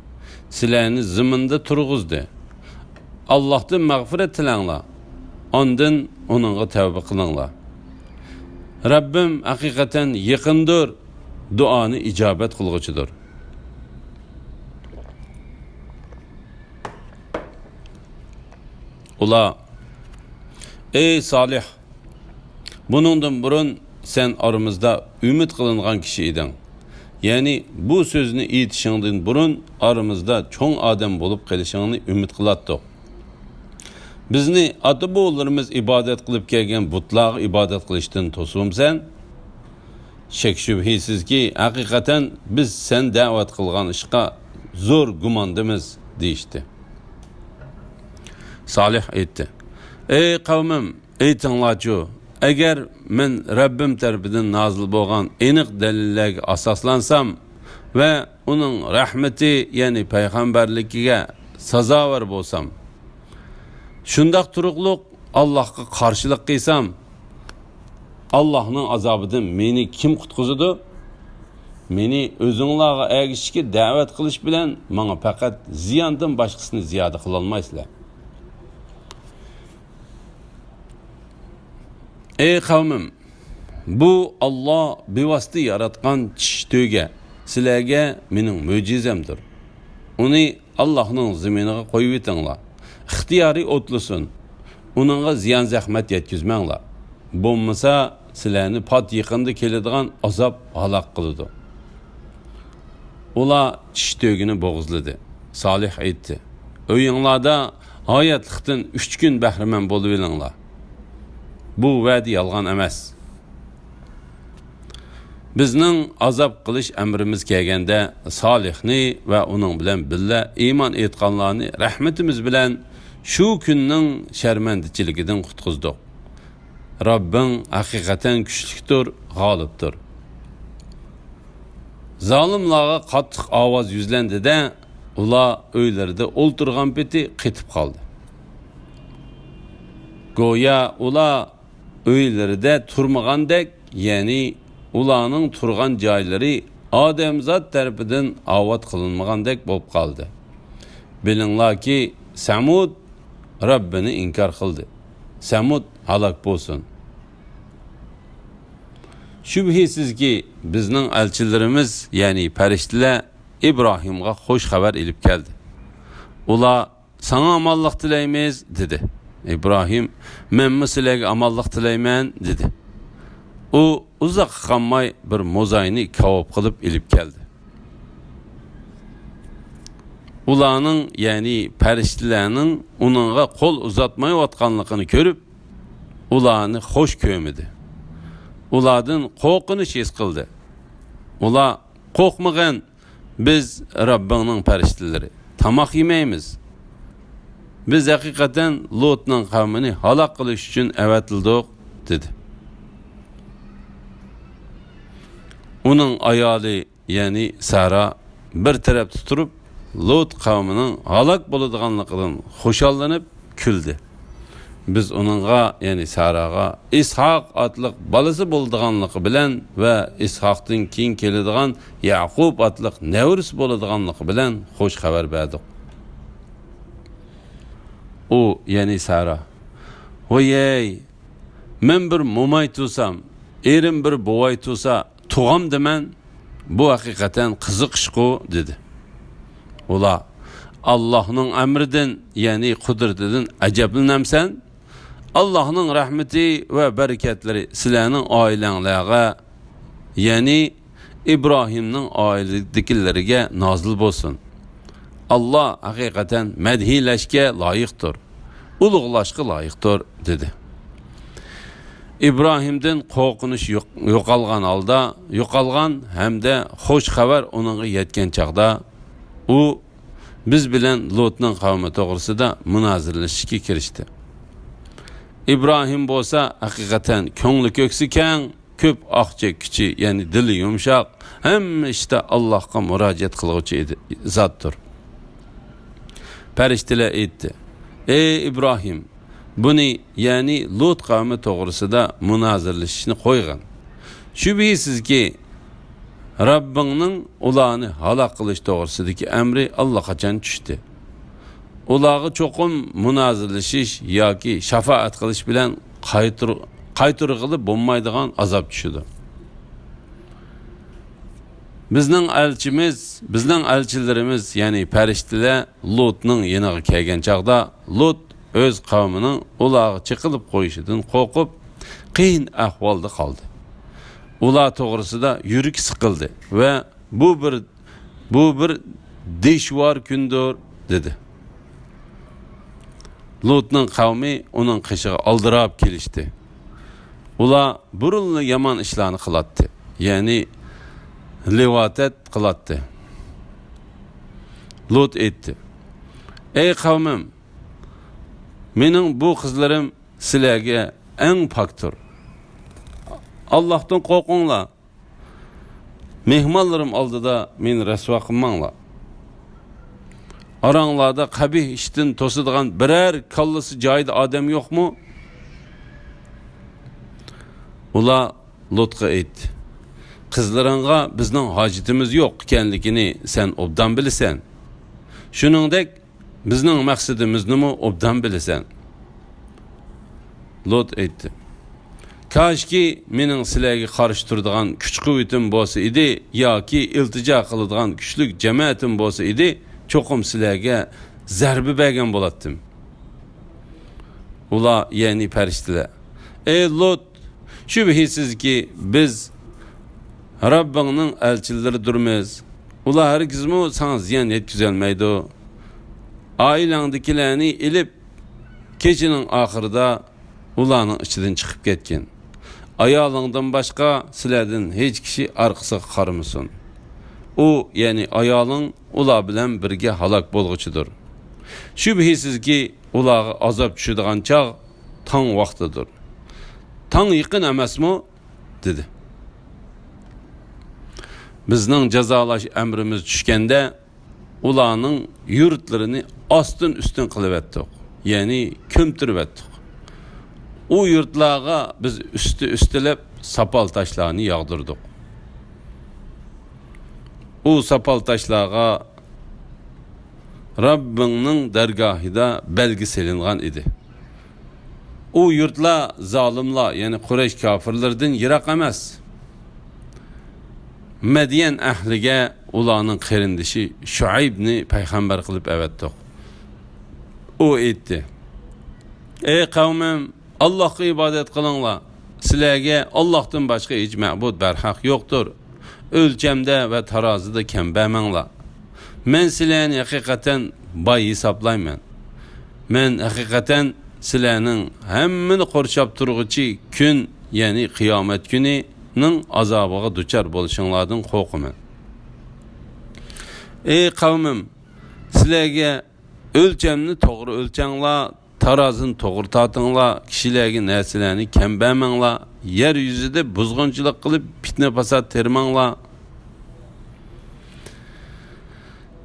سىلەرنى زېمىندا تۇرغۇزدى. ئاللاھتىن مەغپىرەت تىلەڭلار. ئاندىن ئۇنىڭغا تەۋبە قىلىڭلار. رەببىم ھەقىقەتەن يېقىندۇر، دۇئانى ئىجابەت قىلغۇچىدۇر. ئۇلار: ئەي سالىھ، بۇنىڭدىن بۇرۇن سەن ئارىمىزدا ئۈمىد قىلىنغان كىشى ئىدىڭ. يەنى بۇ سۆزنى ئېيتىشىڭدىن بۇرۇن ئارىمىزدا چوڭ ئادەم بولۇپ قېلىشىڭنى ئۈمىد قىلاتتۇق. بىزنى ئاتا-بوۋىلىرىمىز ئىبادەت قىلىپ كەلگەن بۇتلارغا ئىبادەت قىلىشتىن توسۇمسەن؟ شەك-شۈبھىسىزكى، ھەقىقەتەن بىز سەن دەۋەت قىلغان ئىشقا زور گۇماندىمىز، دېيىشتى. سالىھ ئېيتتى: ئەي قەۋمىم، ئېيتىڭلارچۇ، ئەگەر مەن رەببىم تەرىپىدىن نازىل بولغان ئېنىق دەلىللەرگە ئاساسلانسام ۋە ئۇنىڭ رەھمىتى، يەنى پەيغەمبەرلىكىگە سازاۋەر بولسام، شۇنداق تۇرۇقلۇق ئاللاھقا قارشىلىق قىلسام، ئاللاھنىڭ ئازابىدىن مېنى كىم قۇتقۇزىدۇ؟ مېنى ئۆزۈڭلارغا ئەگىشىشكە دەۋەت قىلىش بىلەن ماڭا پەقەت زىياندىن باشقىسىنى زىيادە قىلالمايسىلەر. ئەي قەۋمىم، بۇ ئاللا بىۋاسىتە ياراتقان چىشى تۆگە سىلەرگە مېنىڭ مۆجىزەمدۇر. ئۇنى ئاللاھنىڭ زېمىنىغا قويۇۋېتىڭلار. ئىختىيارىي ئوتلىسۇن. ئۇنىڭغا زىيان-زەخمەت يەتكۈزمەڭلار. بولمىسا، سىلەرنى پات يېقىندا كېلىدىغان ئازاب ھالاك قىلىدۇ. ئۇلار چىشى تۆگىنى بوغۇزلىدى. سالىھ ئېيتتى: ئۆيۈڭلاردا ھاياتلىقتىن ئۈچ كۈن بەھرىمەن بولۇۋېلىڭلار. بۇ ۋەدە يالغان ئەمەس. بىزنىڭ ئازاب قىلىش ئەمرىمىز كەلگەندە، سالىھنى ۋە ئۇنىڭ بىلەن بىللە ئىمان ئېيتقانلارنى رەھمىتىمىز بىلەن شۇ كۈننىڭ شەرمەندىچىلىكىدىن قۇتقۇزدۇق. رەببىڭ ھەقىقەتەن كۈچلۈكتۇر، غالىبتۇر. زالىملارغا قاتتىق ئاۋاز يۈزلەندى-دە، ئۇلار ئۆيلىرىدە ئولتۇرغان پېتى قېتىپ قالدى. گويا ئۇلار ئۆيلىرىدە تۇرمىغاندەك، يەنى ئۇلارنىڭ تۇرغان جايلىرى ئادەمزات تەرىپىدىن ئاۋات قىلىنمىغاندەك بولۇپ قالدى. بىلىڭلاركى، سەمۇد رەببىنى ئىنكار قىلدى. سەمۇد ھالاك بولسۇن! شۈبھىسىزكى، بىزنىڭ ئەلچىلىرىمىز، يەنى پەرىشتىلەر ئىبراھىمغا خۇش خەۋەر ئېلىپ كەلدى. ئۇلار: ساڭا ئامانلىق تىلەيمىز، دېدى. ئىبراھىم: مەنمۇ سىلەرگە ئامانلىق تىلەيمەن، دېدى. ئۇ ئۇزاققا قالماي بىر موزاينى كاۋاپ قىلىپ ئېلىپ كەلدى. ئۇلارنىڭ، يەنى پەرىشتىلەرنىڭ ئۇنىڭغا قول ئۇزاتمايۋاتقانلىقىنى كۆرۈپ، ئۇلارنى خۇش كۆرمىدى. ئۇلاردىن قورقۇنچ ھېس قىلدى. ئۇلار: قورقمىغىن، بىز رەببىڭنىڭ پەرىشتىلىرى، تاماق يېمەيمىز. بىز ھەقىقەتەن لۇتنىڭ قەۋمىنى ھالاك قىلىش ئۈچۈن ئەۋەتىلدۇق، دېدى. ئۇنىڭ ئايالى، يەنى سارا بىر تەرەپتە تۇرۇپ، لۇت قەۋمىنىڭ ھالاك بولىدىغانلىقىدىن خۇشاللىنىپ كۈلدى. بىز ئۇنىڭغا، يەنى ساراغا، ئىسھاق ئاتلىق بالىسى بولىدىغانلىقى بىلەن ۋە ئىسھاقتىن كېيىن كېلىدىغان يەقۇب ئاتلىق نەۋرىسى بولىدىغانلىقى بىلەن خۇش خەۋەر بەردۇق. ئۇ، يەنى سارا، ۋايەي، مەن بىر موماي تۇسام، ئېرىم بىر بوۋاي تۇسا، تۇغامدىمەن؟ بۇ ھەقىقەتەن قىزىق ئىشقۇ، دېدى. ئۇلار، ئاللاھنىڭ ئەمرىدىن، يەنى قۇدرىتىدىن ئەجەبلىنەمسەن؟ ئاللاھنىڭ رەھمىتى ۋە بەرىكەتلىرى سىلەرنىڭ ئائىلەڭلەرگە، يەنى ئىبراھىمنىڭ ئائىلىدىكىلىرىگە نازىل بولسۇن. ئاللا ھەقىقەتەن مەدھىيلەشكە لايىقتۇر، ئۇلۇغلاشقا لايىقتۇر، دېدى. ئىبراھىمدىن قورقۇنچ يوق-، يوقالغان ھالدا، يوقالغان ھەمدە خۇش خەۋەر ئۇنىڭغا يەتكەن چاغدا، ئۇ بىز بىلەن لۇتنىڭ قەۋمى توغرىسىدا مۇنازىرىلىشىشكە كىرىشتى. ئىبراھىم بولسا ھەقىقەتەن كۆڭلى كۆكسى كەڭ، كۆپ ئاق چەككۈچى، يەنى دىلى يۇمشاق، ھەممە ئىشتا ئاللاھقا مۇراجىئەت قىلغۇچى ئىدى، زاتتۇر. پەرىشتىلەر ئېيتتى، ئەي ئىبراھىم، بۇنى، يەنى لۇت قەۋمى توغرىسىدا مۇنازىرىلىشىشنى قويغىن. شۈبھىسىزكى، رەببىڭنىڭ ئۇلارنى ھالاك قىلىش توغرىسىدىكى ئەمرى ئاللىقاچان چۈشتى. ئۇلارغا چوقۇم مۇنازىرىلىشىش ياكى شاپائەت قىلىش بىلەن قايتۇر-، قايتۇرغىلى بولمايدىغان ئازاب چۈشىدۇ. بىزنىڭ ئەلچىمىز، بىزنىڭ ئەلچىلىرىمىز، يەنى پەرىشتىلەر لۇتنىڭ يېنىغا كەلگەن چاغدا، لۇت ئۆز قەۋمىنىڭ ئۇلارغا چېقىلىپ قويۇشىدىن قورقۇپ، قىيىن ئەھۋالدا قالدى. ئۇلار توغرىسىدا يۈرىكى سىقىلدى ۋە بۇ بىر، بۇ بىر دىشۋار كۈندۇر، دېدى. لۇتنىڭ قەۋمى ئۇنىڭ قېشىغا ئالدىراپ كېلىشتى. ئۇلار بۇرۇنلا يامان ئىشلارنى قىلاتتى، يەنى لىۋاتەت قىلاتتى. لۇت ئېيتتى، ئەي قەۋمىم، مېنىڭ بۇ قىزلىرىم سىلەرگە ئەڭ پاكتۇر. ئاللاھتىن قورقۇڭلار. مېھمانلىرىم ئالدىدا مېنى رەسۋا قىلماڭلار. ئاراڭلاردا قەبىھ ئىشتىن توسىدىغان بىرەر كاللىسى جايىدا ئادەم يوقمۇ؟ ئۇلار لۇتقا ئېيتتى، قىزلىرىڭغا بىزنىڭ ھاجىتىمىز يوق ئىكەنلىكىنى سەن ئوبدان بىلىسەن. شۇنىڭدەك بىزنىڭ مەقسىتىمىزنىمۇ ئوبدان بىلىسەن. لۇت ئېيتتى، كاشكى مېنىڭ سىلەرگە قارشى تۇرىدىغان كۈچ-قۇۋۋىتىم بولسا ئىدى ياكى ئىلتىجا قىلىدىغان كۈچلۈك جەمەتىم بولسا ئىدى، چوقۇم سىلەرگە زەربە بەرگەن بولاتتىم. ئۇلار، يەنى پەرىشتىلەر، ئەي لۇت، شۈبھىسىزكى، بىز رەببىڭنىڭ ئەلچىلىرىدۇرمىز. ئۇلار ھەرگىزمۇ ساڭا زىيان يەتكۈزەلمەيدۇ. ئائىلەڭدىكىلەرنى ئېلىپ، كېچىنىڭ ئاخىرىدا ئۇلارنىڭ ئىچىدىن چىقىپ كەتكىن. ئايالىڭدىن باشقا سىلەردىن ھېچ كىشى ئارقىسىغا قارىمىسۇن. ئۇ، يەنى ئايالىڭ ئۇلار بىلەن بىرگە ھالاك بولغۇچىدۇر. شۈبھىسىزكى، ئۇلارغا ئازاب چۈشىدىغان چاغ تاڭ ۋاقتىدۇر. تاڭ يېقىن ئەمەسمۇ؟ دېدى. بىزنىڭ جازالاش ئەمرىمىز چۈشكەندە، ئۇلارنىڭ يۇرتلىرىنى ئاستىن ئۈستۈن قىلىۋەتتۇق، يەنى كۆمتۈرۈۋەتتۇق. ئۇ يۇرتلارغا بىز ئۈستى ئۈستىلەپ ساپال تاشلارنى ياغدۇردۇق. ئۇ ساپال تاشلارغا رەببىڭنىڭ دەرگاھىدا بەلگە سېلىنغان ئىدى. ئۇ يۇرتلار زالىملار، يەنى قۇرەيش كاپىرلىرىدىن يىراق ئەمەس. مەديەن ئەھلىگە ئۇلارنىڭ قېرىندىشى شۇئەيبنى پەيغەمبەر قىلىپ ئەۋەتتۇق. ئۇ ئېيتتى، ئەي قەۋمىم، ئاللاھقا ئىبادەت قىلىڭلار. سىلەرگە ئاللاھتىن باشقا ھېچ مەبۇد بەرھەق يوقتۇر. ئۆلچەمدە ۋە تارازىدا كەم بەرمەڭلار. مەن سىلەرنى ھەقىقەتەن باي ھېسابلايمەن. مەن ھەقىقەتەن سىلەرنىڭ ھەممىنى قورشاپ تۇرغۇچى كۈن، يەنى قىيامەت كۈنىنىڭ ئازابىغا دۇچار بولۇشۇڭلاردىن قورقىمەن. ئەي قەۋمىم، سىلەرگە ئۆلچەمنى توغرا ئۆلچەڭلار، تارازىنى توغرا تارتىڭلار، كىشىلەرگە نەرسىلەرنى كەم بەرمەڭلار، يەر يۈزىدە بۇزغۇنچىلىق قىلىپ، پىتنە-پاسات تېرىماڭلار.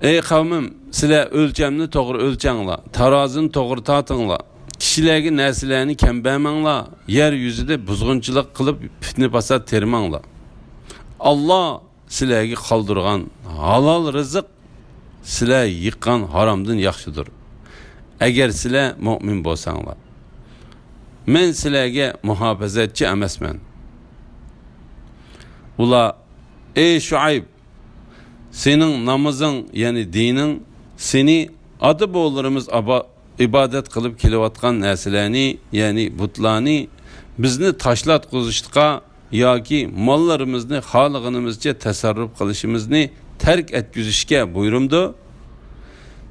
ئەي قەۋمىم، سىلەر ئۆلچەمنى توغرا ئۆلچەڭلار، تارازىنى توغرا تارتىڭلار، كىشىلەرگە نەرسىلەرنى كەم بەرمەڭلار، يەر يۈزىدە بۇزغۇنچىلىق قىلىپ، پىتنە-پاسات تېرىماڭلار. ئاللا سىلەرگە قالدۇرغان ھالال رىزىق سىلەر يىغقان ھارامدىن ياخشىدۇر، ئەگەر سىلەر مۆمىن بولساڭلار. مەن سىلەرگە مۇھاپىزەتچى ئەمەسمەن. ئۇلار، ئەي شۇئەيب، سېنىڭ نامىزىڭ، يەنى دىنىڭ، سېنى ئاتا-بوۋىلىرىمىز ئابا-، ئىبادەت قىلىپ كېلىۋاتقان نەرسىلەرنى، يەنى بۇتلارنى، بىزنى تاشلاتقۇزۇشقا ياكى ماللىرىمىزنى خالىغىنىمىزچە تەسەررۇپ قىلىشىمىزنى تەرك ئەتكۈزۈشكە بۇيرۇمدۇ؟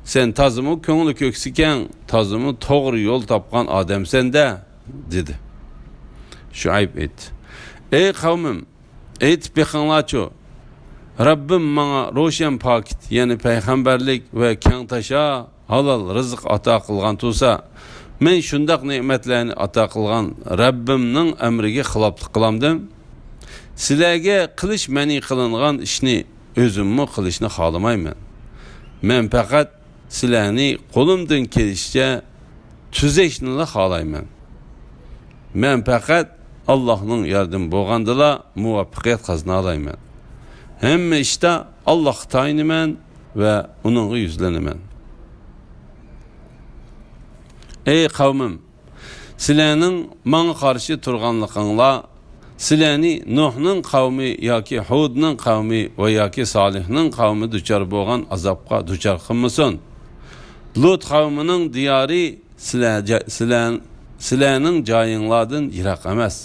سەن تازىمۇ كۆڭلى كۆكسىكەڭ، تازىمۇ توغرا يول تاپقان ئادەمسەن-دە، دېدى. شۇئەيب ئېيتتى، ئەي قەۋمىم، ئېيتىپ بېقىڭلارچۇ، رەببىم ماڭا روشەن پاكىت، يەنى پەيغەمبەرلىك ۋە كەڭتاشا ھالال رىزىق ئاتا قىلغان تۇرسا، مەن شۇنداق نېمەتلەرنى ئاتا قىلغان رەببىمنىڭ ئەمرىگە خىلاپلىق قىلامدىم؟ سىلەرگە قىلىش مەنئى قىلىنغان ئىشنى ئۆزۈممۇ قىلىشنى خالىمايمەن. مەن پەقەت سىلەرنى قولۇمدىن كېلىشىچە تۈزەشنىلا خالايمەن. مەن پەقەت ئاللاھنىڭ ياردىمى بولغاندىلا مۇۋەپپەقىيەت قازىنالايمەن. ھەممە ئىشتا ئاللاھقا تايىنىمەن ۋە ئۇنىڭغا يۈزلىنىمەن. ئەي قەۋمىم، سىلەرنىڭ ماڭا قارشى تۇرغانلىقىڭلار سىلەرنى نۇھنىڭ قەۋمى ياكى ھۇدنىڭ قەۋمى ۋە ياكى سالىھنىڭ قەۋمى دۇچار بولغان ئازابقا دۇچار قىلمىسۇن. لۇت قەۋمىنىڭ دىيارى سىلە-، سىلە-، سىلەرنىڭ جايىڭلاردىن يىراق ئەمەس.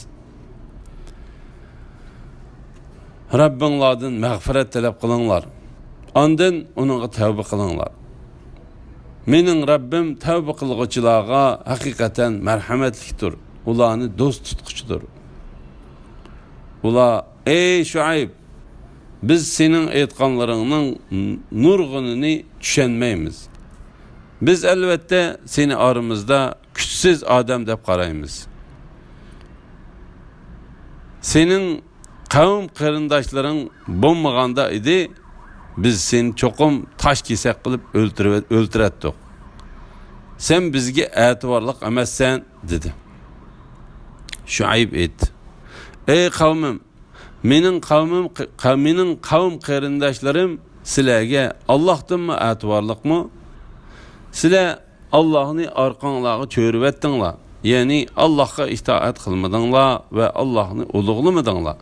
رەببىڭلاردىن مەغپىرەت تەلەپ قىلىڭلار. ئاندىن ئۇنىڭغا تەۋبە قىلىڭلار. مېنىڭ رەببىم تەۋبە قىلغۇچىلارغا ھەقىقەتەن مەرھەمەتلىكتۇر، ئۇلارنى دوست تۇتقۇچىدۇر. ئۇلار، ئەي شۇئەيب، بىز سېنىڭ ئېيتقانلىرىڭنىڭ نۇرغۇنىنى چۈشەنمەيمىز. بىز ئەلۋەتتە سېنى ئارىمىزدا كۈچسىز ئادەم دەپ قارايمىز. سېنىڭ قەۋم قېرىنداشلىرىڭ بولمىغاندا ئىدى، بىز سېنى چوقۇم تاش كېسەك قىلىپ ئۆلتۈرۈۋەت-، ئۆلتۈرەتتۇق. سەن بىزگە ئەتىۋارلىق ئەمەسسەن، دېدى. شۇئەيب ئېيتتى، ئەي قەۋمىم، مېنىڭ قەۋمىم، قە-، مېنىڭ قەۋم قېرىنداشلىرىم سىلەرگە ئاللاھتىنمۇ ئەتىۋارلىقمۇ؟ سىلەر ئاللاھنى ئارقاڭلارغا چۆرۈۋەتتىڭلار، يەنى ئاللاھقا ئىتائەت قىلمىدىڭلار ۋە ئاللاھنى ئۇلۇغلىمىدىڭلار.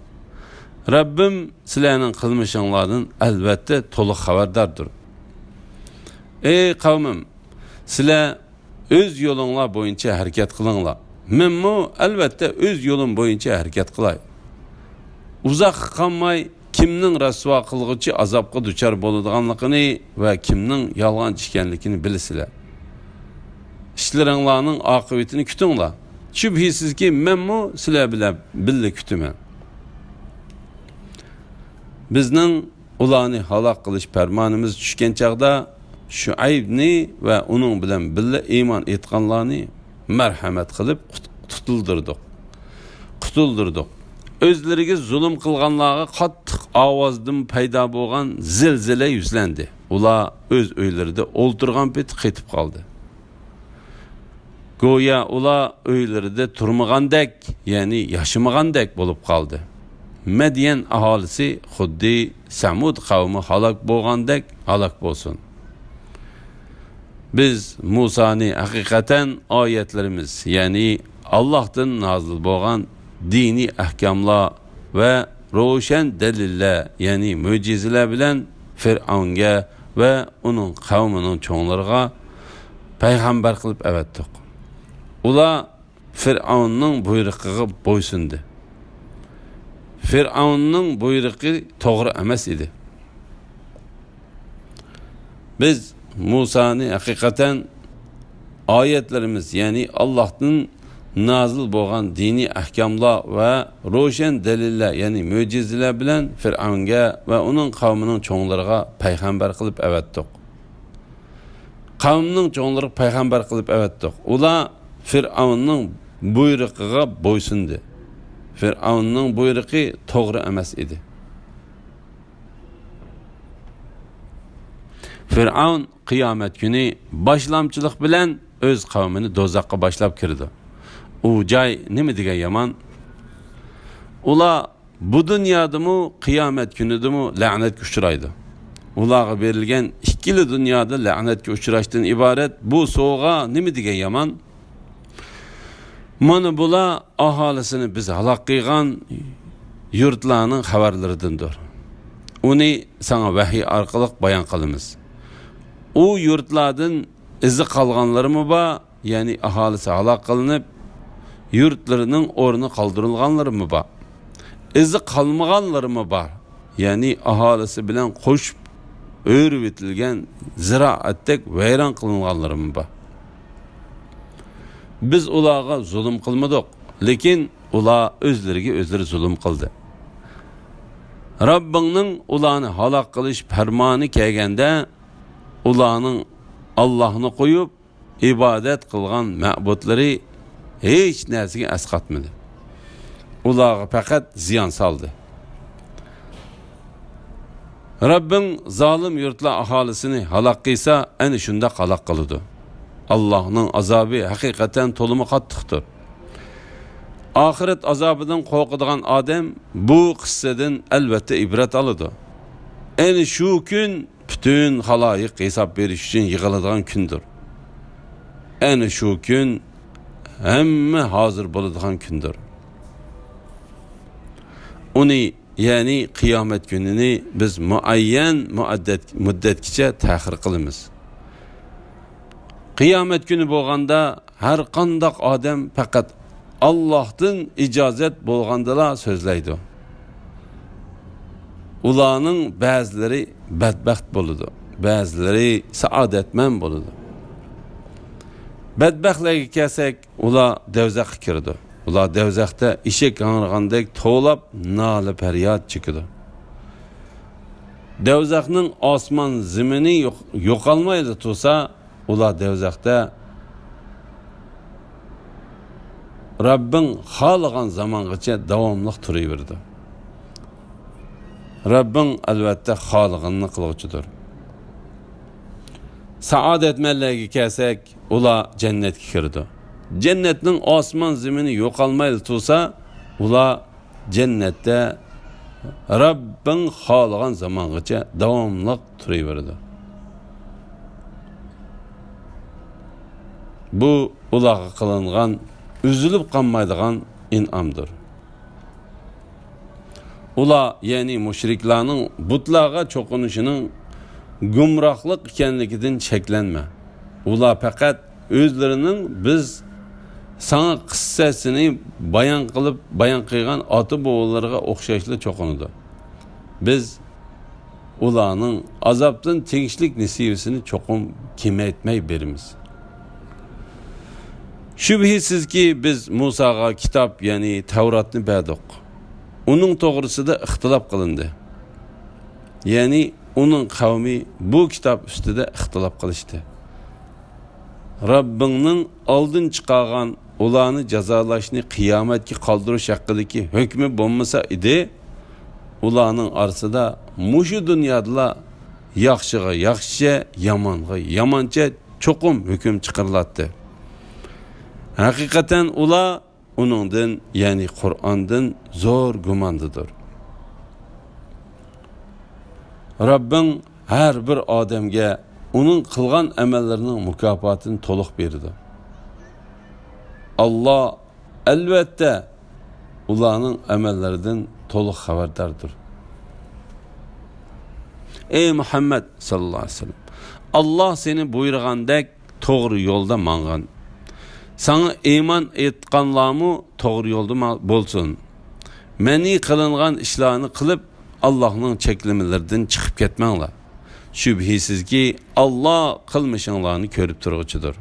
رەببىم سىلەرنىڭ قىلمىشىڭلاردىن ئەلۋەتتە تولۇق خەۋەرداردۇر. ئەي قەۋمىم، سىلەر ئۆز يولۇڭلار بويىچە ھەرىكەت قىلىڭلار. مەنمۇ ئەلۋەتتە ئۆز يولۇم بويىچە ھەرىكەت قىلاي. ئۇزاققا قالماي كىمنىڭ رەسۋا قىلغۇچى ئازابقا دۇچار بولىدىغانلىقىنى ۋە كىمنىڭ يالغانچى ئىكەنلىكىنى بىلىسىلەر. ئىشلىرىڭلارنىڭ ئاقىۋىتىنى كۈتۈڭلار. شۈبھىسىزكى، مەنمۇ سىلەر بىلەن بىللە كۈتىمەن. بىزنىڭ ئۇلارنى ھالاك قىلىش پەرمانىمىز چۈشكەن چاغدا، شۇئەيبنى ۋە ئۇنىڭ بىلەن بىللە ئىمان ئېيتقانلارنى مەرھەمەت قىلىپ قۇت-، قۇتۇلدۇردۇق. قۇتۇلدۇردۇق. ئۆزلىرىگە زۇلۇم قىلغانلارغا قاتتىق ئاۋازدىن پەيدا بولغان زىلزىلە يۈزلەندى. ئۇلار ئۆز ئۆيلىرىدە ئولتۇرغان پېتى قېتىپ قالدى. گويا ئۇلار ئۆيلىرىدە تۇرمىغاندەك، يەنى ياشىمىغاندەك بولۇپ قالدى. مەديەن ئاھالىسى خۇددى سەمۇد قەۋمى ھالاك بولغاندەك ھالاك بولسۇن. بىز مۇسانى ھەقىقەتەن ئايەتلىرىمىز، يەنى ئاللاھتىن نازىل بولغان دىنىي ئەھكاملار ۋە روشەن دەلىللەر، يەنى مۆجىزىلەر بىلەن فىرئەۋنگە ۋە ئۇنىڭ قەۋمىنىڭ چوڭلىرىغا پەيغەمبەر قىلىپ ئەۋەتتۇق. ئۇلار فىرئەۋننىڭ بۇيرۇقىغا بويسۇندى. فىرئەۋننىڭ بۇيرۇقى توغرا ئەمەس ئىدى. بىز مۇسانى ھەقىقەتەن ئايەتلىرىمىز، يەنى ئاللاھتىن نازىل بولغان دىنىي ئەھكاملار ۋە روشەن دەلىللەر، يەنى مۆجىزىلەر بىلەن فىرئەۋنگە ۋە ئۇنىڭ قەۋمىنىڭ چوڭلىرىغا پەيغەمبەر قىلىپ ئەۋەتتۇق. قەۋمنىڭ چوڭلىرىغا پەيغەمبەر قىلىپ ئەۋەتتۇق. ئۇلار فىرئەۋننىڭ بۇيرۇقىغا بويسۇندى. فىرئەۋننىڭ بۇيرۇقى توغرا ئەمەس ئىدى. فىرئەۋن قىيامەت كۈنى باشلامچىلىق بىلەن ئۆز قەۋمىنى دوزاخقا باشلاپ كىرىدۇ. ئۇ جاي نېمە دېگەن يامان! ئۇلار بۇ دۇنيادىمۇ، قىيامەت كۈنىدىمۇ لەنەتكە ئۇچرايدۇ. ئۇلارغا بېرىلگەن ئىككىلا دۇنيادا لەنەتكە ئۇچراشتىن ئىبارەت بۇ سوۋغا نېمە دېگەن يامان! مانا بۇلار ئاھالىسىنى بىز ھالاك قىلغان يۇرتلارنىڭ خەۋەرلىرىدىندۇر. ئۇنى ساڭا ۋەھىي ئارقىلىق بايان قىلىمىز. ئۇ يۇرتلاردىن ئىزى قالغانلىرىمۇ بار، يەنى ئاھالىسى ھالاك قىلىنىپ، يۇرتلىرىنىڭ ئورنى قالدۇرۇلغانلىرىمۇ بار. ئىزى قالمىغانلىرىمۇ بار، يەنى ئاھالىسى بىلەن قوشۇپ ئۆرۈۋېتىلگەن زىرائەتتەك ۋەيران قىلىنغانلىرىمۇ بار. بىز ئۇلارغا زۇلۇم قىلمىدۇق، لېكىن ئۇلار ئۆزلىرىگە ئۆزلىرى زۇلۇم قىلدى. رەببىڭنىڭ ئۇلارنى ھالاك قىلىش پەرمانى كەلگەندە، ئۇلارنىڭ ئاللاھنى قويۇپ، ئىبادەت قىلغان مەبۇدلىرى ھېچ نەرسىگە ئەسقاتمىدى. ئۇلارغا پەقەت زىيان سالدى. رەببىڭ زالىم يۇرتلار ئاھالىسىنى ھالاك قىلسا، ئەنە شۇنداق ھالاك قىلىدۇ. ئاللاھنىڭ ئازابى ھەقىقەتەن تولىمۇ قاتتىقتۇر. ئاخىرەت ئازابىدىن قورقىدىغان ئادەم بۇ قىسسىدىن ئەلۋەتتە ئىبرەت ئالىدۇ. ئەنە شۇ كۈن پۈتۈن خالايىق ھېساب بېرىش ئۈچۈن يىغىلىدىغان كۈندۇر. ئەنە شۇ كۈن ھەممە ھازىر بولىدىغان كۈندۇر. ئۇنى، يەنى قىيامەت كۈنىنى بىز مۇئەييەن مۇئەددەت-، مۇددەتكىچە تەخىر قىلىمىز. قىيامەت كۈنى بولغاندا، ھەر قانداق ئادەم پەقەت ئاللاھتىن ئىجازەت بولغاندىلا سۆزلەيدۇ. ئۇلارنىڭ بەزىلىرى بەدبەخت بولىدۇ، بەزىلىرى سائادەتمەن بولىدۇ. بەدبەختلەرگە كەلسەك، ئۇلار دوزاخقا كىرىدۇ. ئۇلار دوزاختا ئېشەك ھاڭرىغاندەك توۋلاپ، نالە-پەرياد چېكىدۇ. دوزاخنىڭ ئاسمان زېمىنى يوق-، يوقالمايلا تۇرسا، ئۇلار دوزاختا رەببىڭ خالىغان زامانغىچە داۋاملىق تۇرۇۋېرىدۇ. رەببىڭ ئەلۋەتتە خالىغىنىنى قىلغۇچىدۇر. سائادەتمەنلەرگە كەلسەك، ئۇلار جەننەتكە كىرىدۇ. جەننەتنىڭ ئاسمان زېمىنى يوقالمايلا تۇرسا، ئۇلار جەننەتتە رەببىڭ خالىغان زامانغىچە داۋاملىق تۇرۇۋېرىدۇ. بۇ ئۇلارغا قىلىنغان ئۈزۈلۈپ قالمايدىغان ئىنئامدۇر. ئۇلار، يەنى مۇشرىكلارنىڭ بۇتلارغا چوقۇنۇشىنىڭ گۇمراھلىق ئىكەنلىكىدىن شەكلەنمە. ئۇلار پەقەت ئۆزلىرىنىڭ بىز ساڭا قىسسەسىنى بايان قىلىپ، بايان قىلغان ئاتا-بوۋىلىرىغا ئوخشاشلا چوقۇنىدۇ. بىز ئۇلارنىڭ ئازابتىن تېگىشلىك نېسىۋىسىنى چوقۇم كېمەيتمەي بېرىمىز. شۈبھىسىزكى، بىز مۇساغا كىتاب، يەنى تەۋراتنى بەردۇق. ئۇنىڭ توغرىسىدا ئىختىلاپ قىلىندى. يەنى ئۇنىڭ قەۋمى بۇ كىتاب ئۈستىدە ئىختىلاپ قىلىشتى. رەببىڭنىڭ ئالدىن چىقارغان، ئۇلارنى جازالاشنى قىيامەتكە قالدۇرۇش ھەققىدىكى ھۆكمى بولمىسا ئىدى، ئۇلارنىڭ ئارىسىدا مۇشۇ دۇنيادىلا ياخشىغا ياخشىچە، يامانغا يامانچە چوقۇم ھۆكۈم چىقىرىلاتتى. ھەقىقەتەن ئۇلار ئۇنىڭدىن، يەنى قۇرئاندىن زور گۇماندىدۇر. رەببىڭ ھەر بىر ئادەمگە ئۇنىڭ قىلغان ئەمەللىرىنىڭ مۇكاپاتىنى تولۇق بېرىدۇ. ئاللا، ئەلۋەتتە، ئۇلارنىڭ ئەمەللىرىدىن تولۇق خەۋەرداردۇر. ئەي مۇھەممەد ساللاللاھۇ ئەلەيھى ۋەسەللەم، ئاللا سېنى بۇيرۇغاندەك توغرا يولدا ماڭغىن. ساڭا ئىمان ئېيتقانلارمۇ توغرا يولدا ما-، بولسۇن. مەنئى قىلىنغان ئىشلارنى قىلىپ، ئاللاھنىڭ چەكلىمىلىرىدىن چىقىپ كەتمەڭلار. شۈبھىسىزكى، ئاللا قىلمىشىڭلارنى كۆرۈپ تۇرغۇچىدۇر.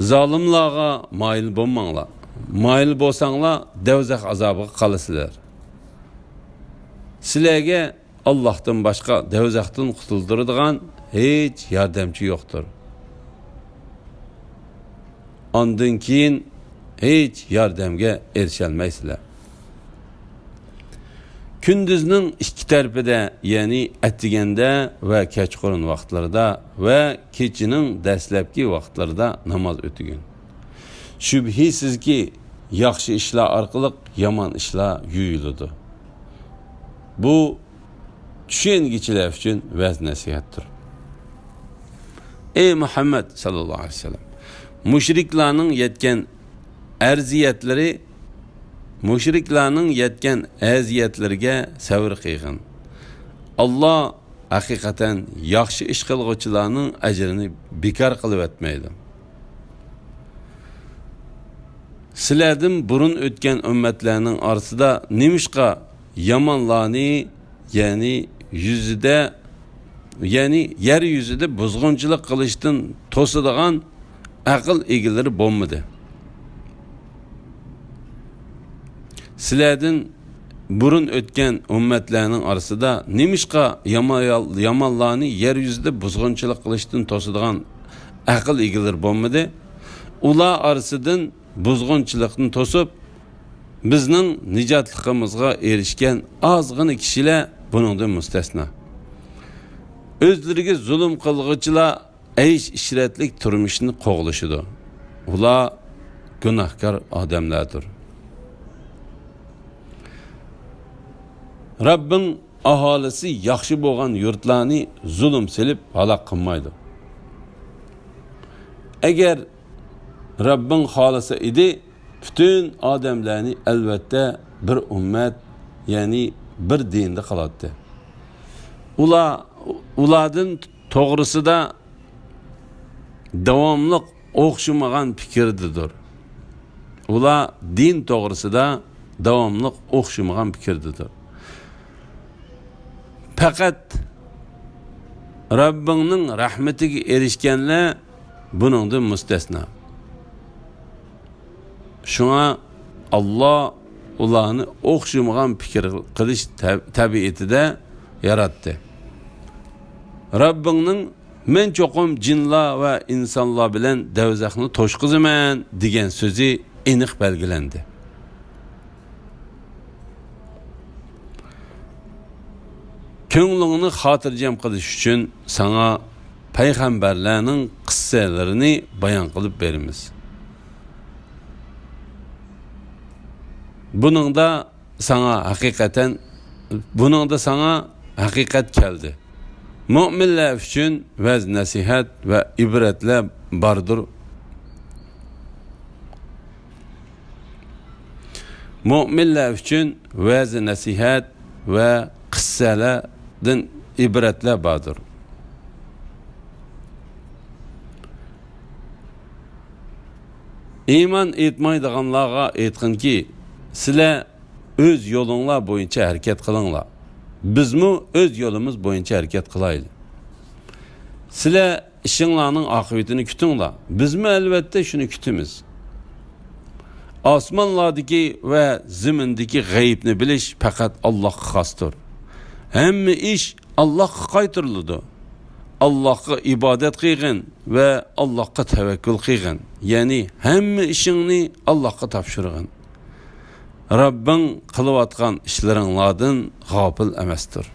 زالىملارغا مايىل بولماڭلار. مايىل بولساڭلار، دوزاخ ئازابىغا قالىسىلەر. سىلەرگە ئاللاھتىن باشقا دوزاختىن قۇتۇلدۇرىدىغان ھېچ ياردەمچى يوقتۇر. ئاندىن كېيىن ھېچ ياردەمگە ئېرىشەلمەيسىلەر. كۈندۈزنىڭ ئىككى تەرىپىدە، يەنى ئەتىگەندە ۋە كەچقۇرۇن ۋاقىتلىرىدا ۋە كېچىنىڭ دەسلەپكى ۋاقىتلىرىدا ناماز ئۆتىگىن. شۈبھىسىزكى، ياخشى ئىشلار ئارقىلىق يامان ئىشلار يۇيۇلىدۇ. بۇ چۈشەنگۈچىلەر ئۈچۈن ۋەز-نەسىھەتتۇر. ئەي مۇھەممەد ساللاللاھۇ ئەلەيھى ۋەسەللەم، مۇشرىكلارنىڭ يەتكەن ئەزىيەتلىرى، مۇشرىكلارنىڭ يەتكەن ئەزىيەتلىرىگە سەۋر قىلغىن. ئاللا ھەقىقەتەن ياخشى ئىش قىلغۇچىلارنىڭ ئەجرىنى بىكار قىلىۋەتمەيدۇ. سىلەردىن بۇرۇن ئۆتكەن ئۈممەتلەرنىڭ ئارىسىدا نېمىشقا يامانلارنى، يەنى يۈزىدە، يەنى يەر يۈزىدە بۇزغۇنچىلىق قىلىشتىن توسىدىغان ئەقىل ئىگىلىرى بولمىدى؟ سىلەردىن بۇرۇن ئۆتكەن ئۈممەتلەرنىڭ ئارىسىدا نېمىشقا ياما-، يامانلارنى يەر يۈزىدە بۇزغۇنچىلىق قىلىشتىن توسىدىغان ئەقىل ئىگىلىرى بولمىدى؟ ئۇلار ئارىسىدىن بۇزغۇنچىلىقنى توسۇپ، بىزنىڭ نىجاتلىقىمىزغا ئېرىشكەن ئازغىنە كىشىلەر بۇنىڭدىن مۇستەسنا. ئۆزلىرىگە زۇلۇم قىلغۇچىلار ئەيش-ئىشرەتلىك تۇرمۇشنى قوغلىشىدۇ. ئۇلار گۇناھكار ئادەملەردۇر. رەببىڭ ئاھالىسى ياخشى بولغان يۇرتلارنى زۇلۇم سېلىپ ھالاك قىلمايدۇ. ئەگەر رەببىڭ خالىسا ئىدى، پۈتۈن ئادەملەرنى ئەلۋەتتە بىر ئۈممەت، يەنى بىر دىندا قىلاتتى. ئۇلار، ئۇلاردىن توغرىسىدا داۋاملىق ئوخشىمىغان پىكىردىدۇر. ئۇلار دىن توغرىسىدا داۋاملىق ئوخشىمىغان پىكىردىدۇر. پەقەت رەببىڭنىڭ رەھمىتىگە ئېرىشكەنلەر بۇنىڭدىن مۇستەسنا. شۇڭا ئاللا ئۇلارنى ئوخشىمىغان پىكىر قىلىش تە-، تەبىئىتىدە ياراتتى. رەببىڭنىڭ «مەن چوقۇم جىنلار ۋە ئىنسانلار بىلەن دەۋزەخنى توشقۇزىمەن» دېگەن سۆزى ئېنىق بەلگىلەندى. كۆڭلۈڭنى خاتىرجەم قىلىش ئۈچۈن ساڭا پەيغەمبەرلەرنىڭ قىسسىلىرىنى بايان قىلىپ بېرىمىز. بۇنىڭدا ساڭا ھەقىقەتەن، بۇنىڭدا ساڭا ھەقىقەت كەلدى. مۆمىنلەر ئۈچۈن ۋەز-نەسىھەت ۋە ئىبرەتلەر باردۇر. مۆمىنلەر ئۈچۈن ۋەز-نەسىھەت ۋە قىسسەلەردىن ئىبرەتلەر باردۇر. ئىمان ئېيتمايدىغانلارغا ئېيتقىنكى، سىلەر ئۆز يولۇڭلار بويىچە ھەرىكەت قىلىڭلار. بىزمۇ ئۆز يولىمىز بويىچە ھەرىكەت قىلايلى. سىلەر ئىشىڭلارنىڭ ئاقىۋىتىنى كۈتۈڭلار. بىزمۇ ئەلۋەتتە شۇنى كۈتىمىز. ئاسمانلاردىكى ۋە زېمىندىكى غەيىبنى بىلىش پەقەت ئاللاھقا خاستۇر. ھەممە ئىش ئاللاھقا قايتۇرۇلىدۇ. ئاللاھقا ئىبادەت قىلغىن ۋە ئاللاھقا تەۋەككۈل قىلغىن. يەنى ھەممە ئىشىڭنى ئاللاھقا تاپشۇرغىن. رەببىڭ قىلىۋاتقان ئىشلىرىڭلاردىن غاپىل ئەمەستۇر.